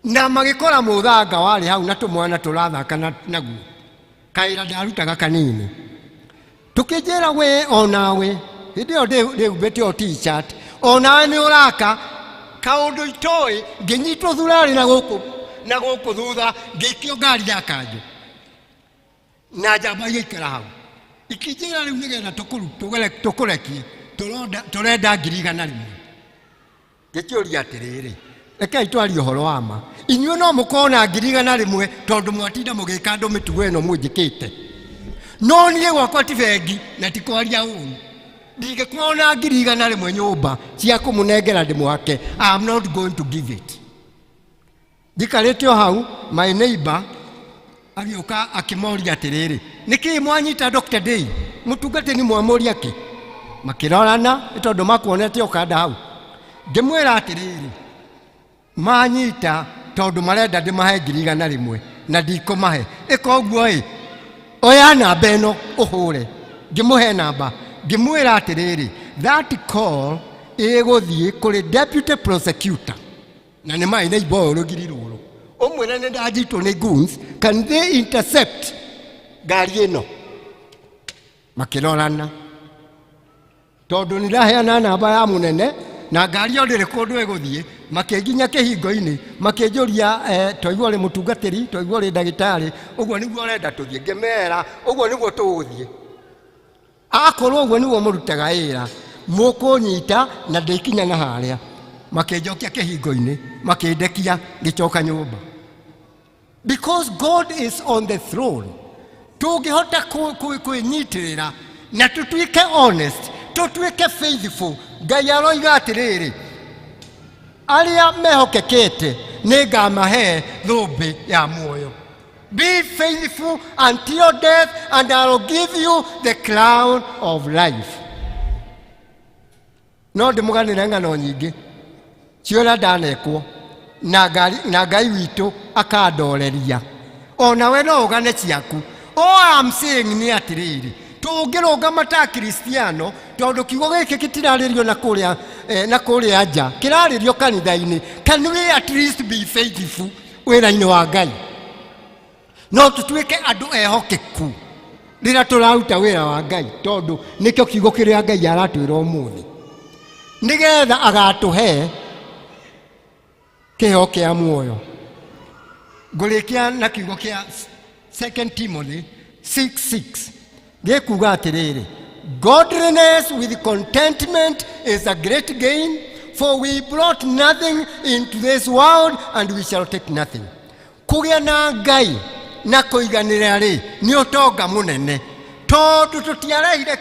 na magĩkora mũthanga warĩ hau na tũmwana tũrathaka naguo. Kaĩra ndarutaga kanini. Tũkĩnjĩra we onawe, hĩndĩ ĩyo ndĩhumbĩte o t-shirt, onawe nĩ ũraka kaũndũ itoĩ. Ngĩnyitwo thurarĩ na gũkũ na gũkũ thutha, ngĩikio ngari ya kanjũ na njamba igĩikara hau, ikĩnjĩra rĩu nĩgetha tũkũrekie tũrenda 100,000. Ngĩkĩũria atĩrĩrĩ, rekei twarie ũhoro wa ma, inyuĩ no mũkorwo na 100,000 tondũ mwatinda mũgĩka andũ mĩtugo ĩno mũnjĩkĩte, no niĩ gwakwa ti bengi na ti kwaria ũru, ndingĩkorwo na 100,000 nyũmba cia kũmũnengera ndĩmwake. I am not going to give it. Njikarĩte o hau, my neighbor agĩũka akĩmoria atĩrĩrĩ, nĩkĩĩ mwanyita Dr. Day mũtungatĩri mwamũria kĩ? Makĩrorana nĩ tondũ makuonete ũkanda hau. Ngĩmwĩra atĩrĩrĩ, manyita tondũ marenda ndĩmahe 100,000 na ndikũmahe. Ĩka ũguo ĩ, oya namba ĩno ũhũre. Ngĩmũhe namba, ngĩmwĩra atĩrĩrĩ, that call ĩgũthiĩ kũrĩ deputy prosecutor na nĩ maĩ na iboyo rũgiri rũrũ, ũmwĩre nĩ ndanyitwo nĩ goons, can they intercept ngari ĩno? Makĩrorana tondũ nĩ ndaheana namba ya mũnene na ngari ĩyo ndĩrĩ kũndũ ĩgũthiĩ. Makĩnginya kĩhingo-inĩ makĩnjũria, twaigua ũrĩ mũtungatĩri, twaigua ũrĩ ndagĩtarĩ, ũguo nĩguo ũrenda tũthiĩ? Ngĩmera ũguo nĩguo tũgũthiĩ. Akorwo ũguo nĩguo mũrutaga wĩra, mũkũnyita na ndĩkinya na harĩa. Makĩnjokia kĩhingo-inĩ, makĩndekia, ngĩcoka nyũmba. Because God is on the throne. Tũngĩhota kwĩnyitĩrĩra na tũtuĩke honest, tũtuĩke faithful, Ngai aroiga atĩrĩrĩ, arĩa mehokekete Nĩ ngamahe thũmbĩ ya muoyo. Be faithful until death and I will give you the crown of life. No ndĩmũganĩre ng'ano nyingĩ cia ũrĩa ndanekwo na na Ngai witũ akandoreria. Onawe no ũgane ciaku. All I'm saying nĩ atĩrĩrĩ, tũngĩrũgama ta Akristiano, tondũ kiugo gĩkĩ gĩtirarĩrio na kũrĩa na kũrĩa nja, kĩrarĩrio kanitha-inĩ. Can we at least be faithful wĩra-inĩ wa Ngai? No tũtuĩke andũ ehokeku rĩrĩa tũraruta wĩra wa Ngai, tondũ nĩkĩo kiugo kĩrĩa Ngai aratwĩra ũmũthĩ, nĩgetha agatũhe kĩheo kĩa muoyo. Ngũrĩkia na kiugo kĩa 2 Timothy 6:6 gĩkuga atĩrĩrĩ, godliness with contentment is a great gain, for we brought nothing into this world and we shall take nothing. Kũgĩa na Ngai na kũiganĩra rĩ, nĩ ũtonga mũnene, tondũ tũtiarehire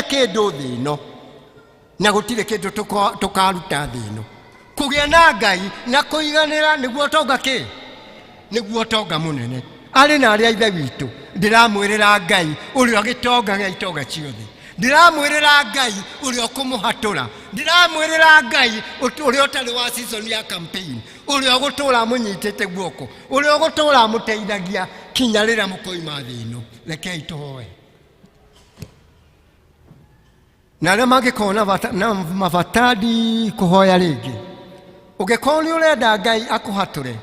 kĩndũ thĩ ĩno, na gũtirĩ kĩndũ tũkaruta thĩ ĩno. Kũgĩa na Ngai na kũiganĩra nĩguo ũtonga kĩ? Nĩguo ũtonga mũnene. Arĩ na arĩa ithe witũ, ndĩramwĩrĩra Ngai ũrĩa gĩtonga gĩa itonga ciothe, ndĩramwĩrĩra Ngai ũrĩa ũkũmũhatũra, ndĩramwĩrĩra Ngai ũrĩa ũtarĩ wa season ya campaign, ũrĩa ũgũtũra amũnyitĩte guoko, ũrĩa ũgũtũra amũteithagia kinya rĩrĩa mũkoima thĩ ĩno. Rekei tũhoe. Na arĩa mangĩkorwo na bata, na mabata ndikũhoya rĩngĩ. Ũngĩkorwo nĩ ũrenda Ngai akũhatũre,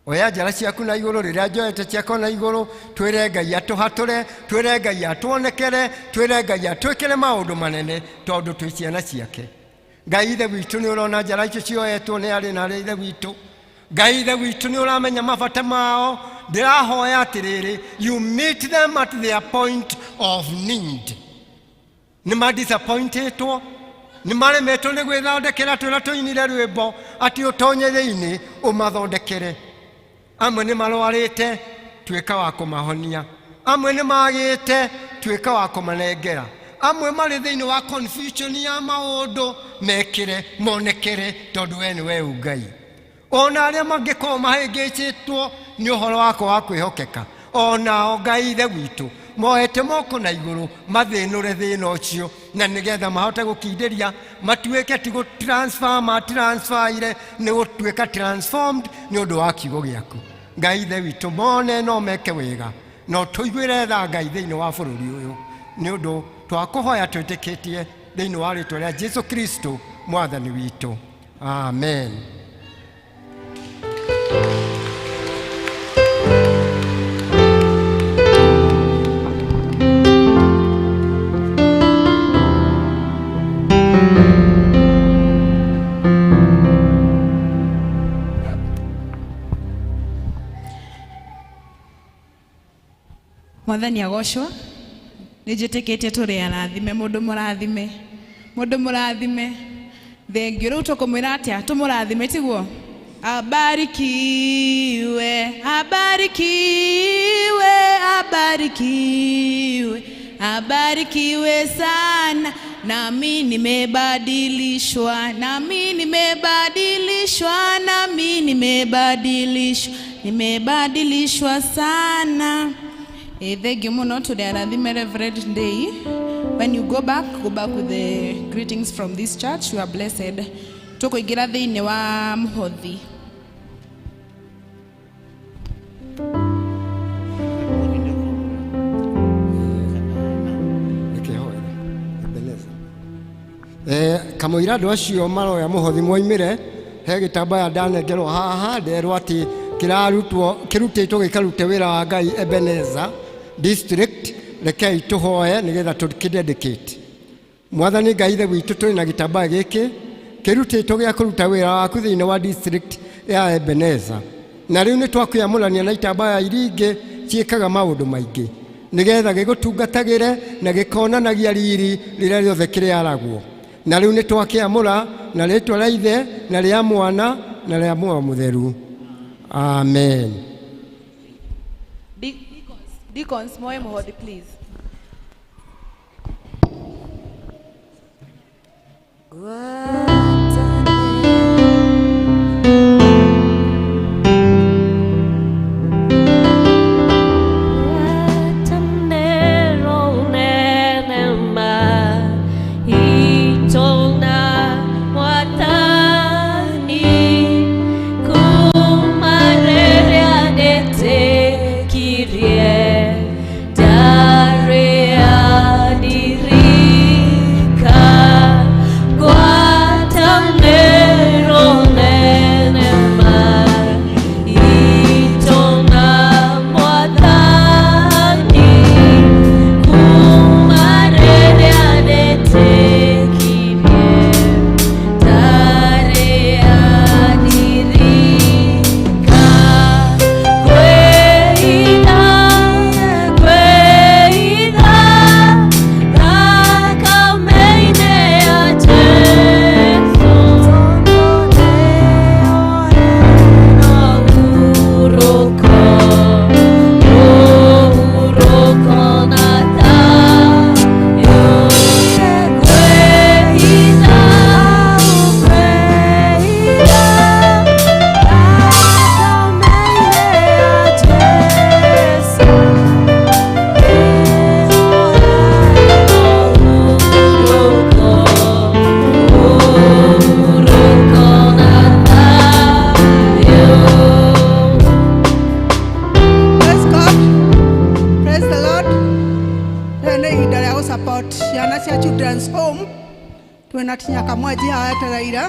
oya njara ciaku na igũrũ, rĩrĩa njoete ciakwa na igũrũ, twĩre Ngai atũhatũre, twĩre Ngai atuonekere, twĩre Ngai atwĩkĩre maũndũ manene, tondũ twĩ ciana ciake. Ngai ithe witũ, nĩ ũrona njara icio cioetwo nĩ arĩ na arĩa ithe witũ. Ngai ithe witũ, nĩ ũramenya mabata mao. Ndĩrahoya atĩrĩrĩ, you meet them at their point of need. Nĩ madisappointĩtwo, nĩ maremetwo nĩ gwĩthondekera. Twĩra tũinire rwĩmbo atĩ ũtonye thĩinĩ ũmathondekere. Amwe nĩ marwarĩte, tuĩka wa kũmahonia. Amwe nĩ magĩte, tuĩka wa kũmanengera. Amwe marĩ thĩinĩ wa confusion ya maũndũ, mekĩre monekere, tondũ we nĩ we Ngai. Ona arĩa mangĩkorwo mahĩngĩcĩtwo nĩ ũhoro wakwa wa kwĩhokeka, onao Ngai ithe witũ moete moko na igũrũ, mathĩnũre thĩna ũcio, na nĩgetha mahote gũkindĩria, matuĩke ti gũtransfer ma transferire, nĩ gũtuĩka transformed nĩ ũndũ wa kiugo gĩaku. Ngai ithe witũ, mone no meke wega, no tũiguĩre tha Ngai thĩinĩ wa bũrũri ũyũ, nĩ ũndũ twakũhoya twĩtĩkĩtie thĩinĩ wa rĩtwa rĩa Jesu Kristo mwathani witũ, amen. Mwathani agocwo. Nĩ njĩtĩkĩtie tũrĩ arathime. Mũndũ mũrathime, mũndũ mũrathime, thengiũ. Rĩu tũkũmwĩra atĩa tũmũrathime? Tiguo? Abarikiwe, abarikiwe, abarikiwe, abarikiwe sana. Nami nimebadilishwa, nami nimebadilishwa, nami nimebadilishwa, nimebadilishwa sana. Thank you mũno. Tũrĩ arathime. Reverend Ndei, when you go back, go back with the greetings from this church. You are blessed. Tũkũingĩra thĩinĩ wa mũhothi. Reke hoere. Ebeneza. Kamũira andũ acio maroya mũhothi moimĩre, he gĩtambaya ndanengerwo haha, nderwo atĩ kĩrarutwo, kĩrutĩtwo gĩkarute wĩra wa Ngai Ebeneza district. Rekei tũhoe nĩgetha tũkĩdedicate. Mwathani Ngai ithe witũ, tũrĩ na gĩtambaya gĩkĩ kĩrutĩtwo gĩa kũruta wĩra waku thĩinĩ wa district ya Ebeneza, na rĩu nĩ twakwĩamũrania na itambaya iria ingĩ ciĩkaga maũndũ maingĩ, nĩgetha gĩgũtungatagĩre na gĩkonanagia riri rĩrĩa rĩothe kĩrĩaragwo. Na rĩu nĩ twakĩamũra na rĩtwa rĩa Ithe na rĩa Mwana na rĩa Muoyo Mũtheru, amen. Deacons, moe mũhothi, please. Children's Home twina tinya kamwenji haha etereire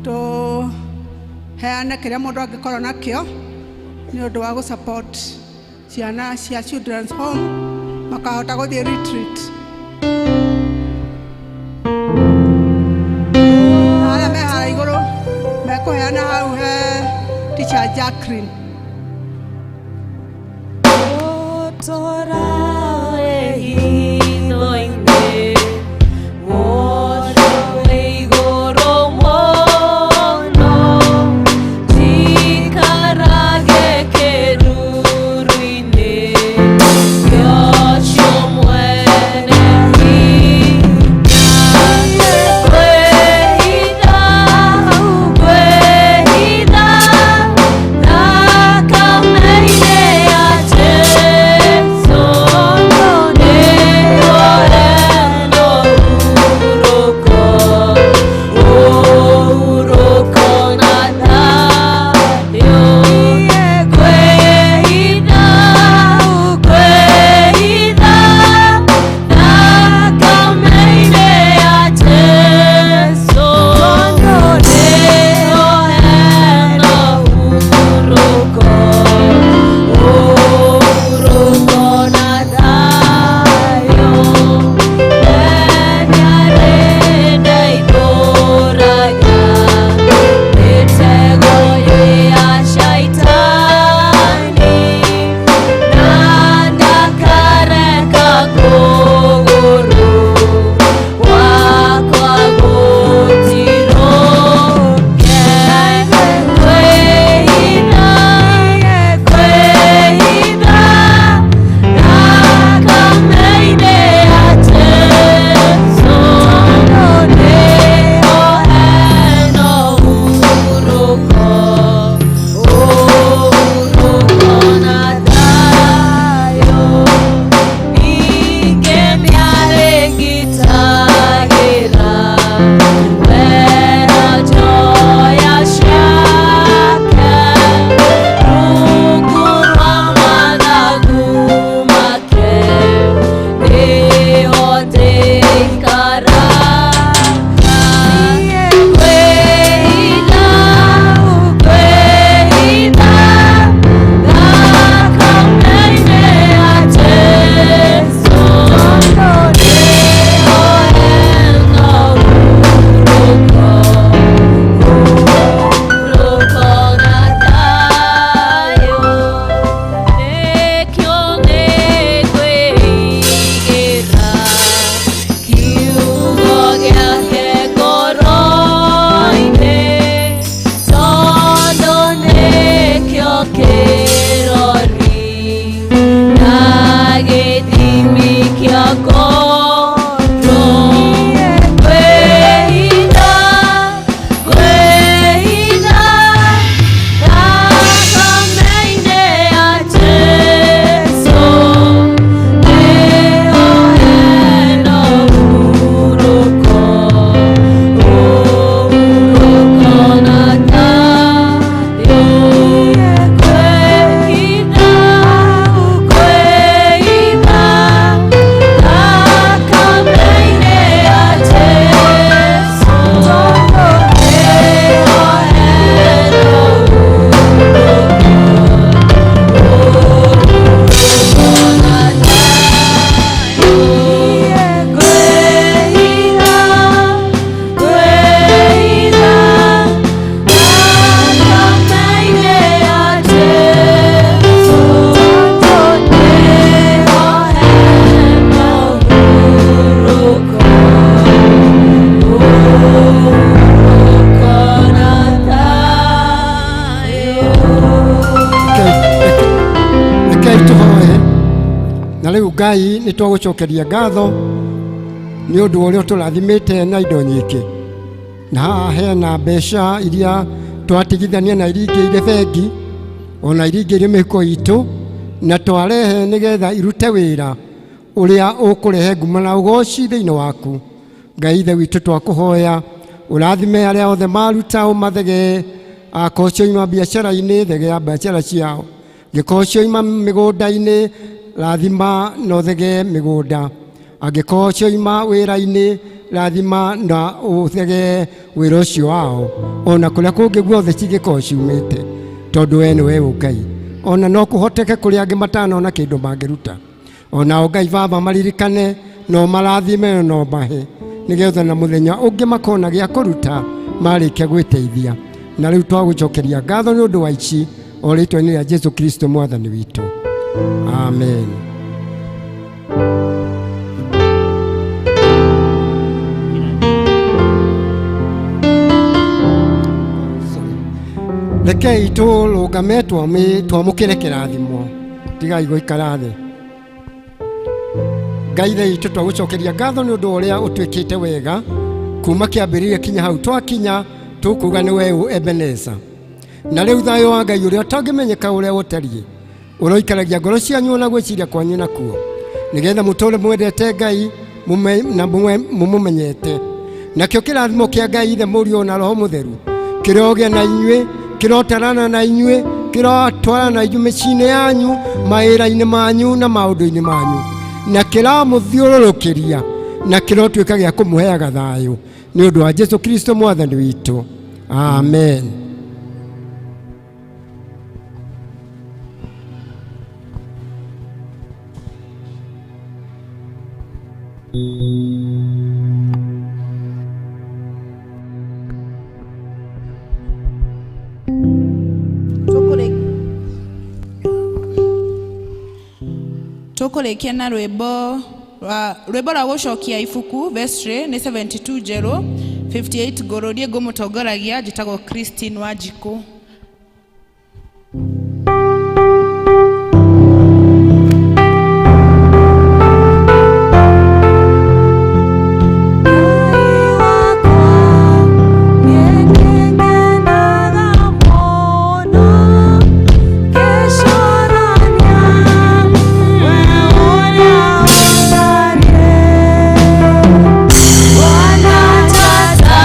tũheane kĩrĩa mũndũ angĩkorwo nakĩo nĩ ũndũ wa gũ support ciana cia Children's Home makahota gũthiĩ retreat. Na arĩa me harĩa igũrũ mekũheana hau he teacher Jacqueline. Rekei tũhoe. Na rĩu Ngai, nĩ twagũcokeria ngatho nĩ ũndũ wa ũrĩa ũtũrathimĩte na indo nyingĩ, na haha hena mbeca iria twatigithania na iria ingĩ irĩ bengi ona iria ingĩ irĩ mĩhuko itũ, na twarehe nĩgetha irute wĩra ũrĩa ũkũrehe nguma na ũgoci thĩinĩ waku. Ngai Ithe witũ, twakũhoya ũrathime arĩa othe maruta, ũmathegee. Akorwo cioima biacara-inĩ, thegea biacara ciao. Ngĩkorwo cioima mĩgũnda-inĩ, rathima na ũthegee mĩgũnda. Angĩkorwo cioima wĩra-inĩ, rathima na ũthege wĩra ũcio wao, ona kũrĩa kũngĩ guothe cingĩkorwo ciumĩte, tondũ we nĩwe Ngai. Ona no kũhoteke kũrĩ angĩ matanona kĩndũ mangĩruta, onao Ngai Baba maririkane, no marathime no mahe, nĩgetha na mũthenya ũngĩ makona gĩa kũruta marĩkia gwĩteithia. Na rĩu twagũcokeria ngatho nĩ ũndũ wa ici, o rĩtwa-inĩ rĩa Jesu Kristo mwathani witũ, amen. Rekei tũrũgame twamũkĩre kĩrathimo, tigai gũikara thĩ. Ngai Ithe witũ, twagũcokeria ngatho nĩ ũndũ wa ũrĩa ũtwĩkĩte wega kuma kĩambĩrĩria kinya hau twakinya, tũkuga nĩ we ũ Ebeneza. Na rĩu thayũ wa Ngai ũrĩa ũtangĩmenyeka ũrĩa ũtariĩ ũroikaragia ngoro cianyu ona gwĩciria kwanyu nakuo, nĩgetha mũtũũre mwendete Ngai na mũmũmenyete. Nakĩo kĩrathimo kĩa Ngai Ithe, Mũriũ na Roho Mũtheru kĩrogĩa na inyuĩ, kĩrotarana na inyuĩ, kĩrotwarana na inyuĩ mĩciĩ-inĩ yanyu, mawĩra-inĩ manyu na maũndũ-inĩ manyu, na kĩramũthiũrũrũkĩria, na kĩrotuĩka gĩa kũmũheaga thayũ nĩ ũndũ wa Jesu Kristo mwathani witũ, amen. Tũkũrĩkia na rwĩmbo rwa gũcokia ibuku vestry nĩ 72 njerũ 58 ngũrũ. Niĩ ngũmũtongoragia, njĩtagwo Christine Wanjikũ. Tata,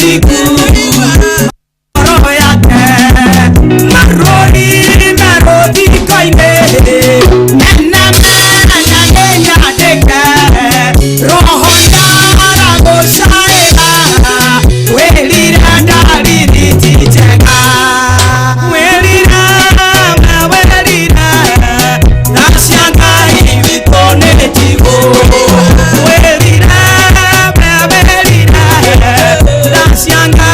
Mũthingu ngoro yake marũri merũthingo-inĩ mena mena nĩ nyandĩke roho ndaragũcaĩra wĩrire ndariri ti njega wĩrire wĩrire tha cia Ngai witũ nĩ njigũ wĩrire wĩrire tha cia Ngai.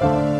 Thank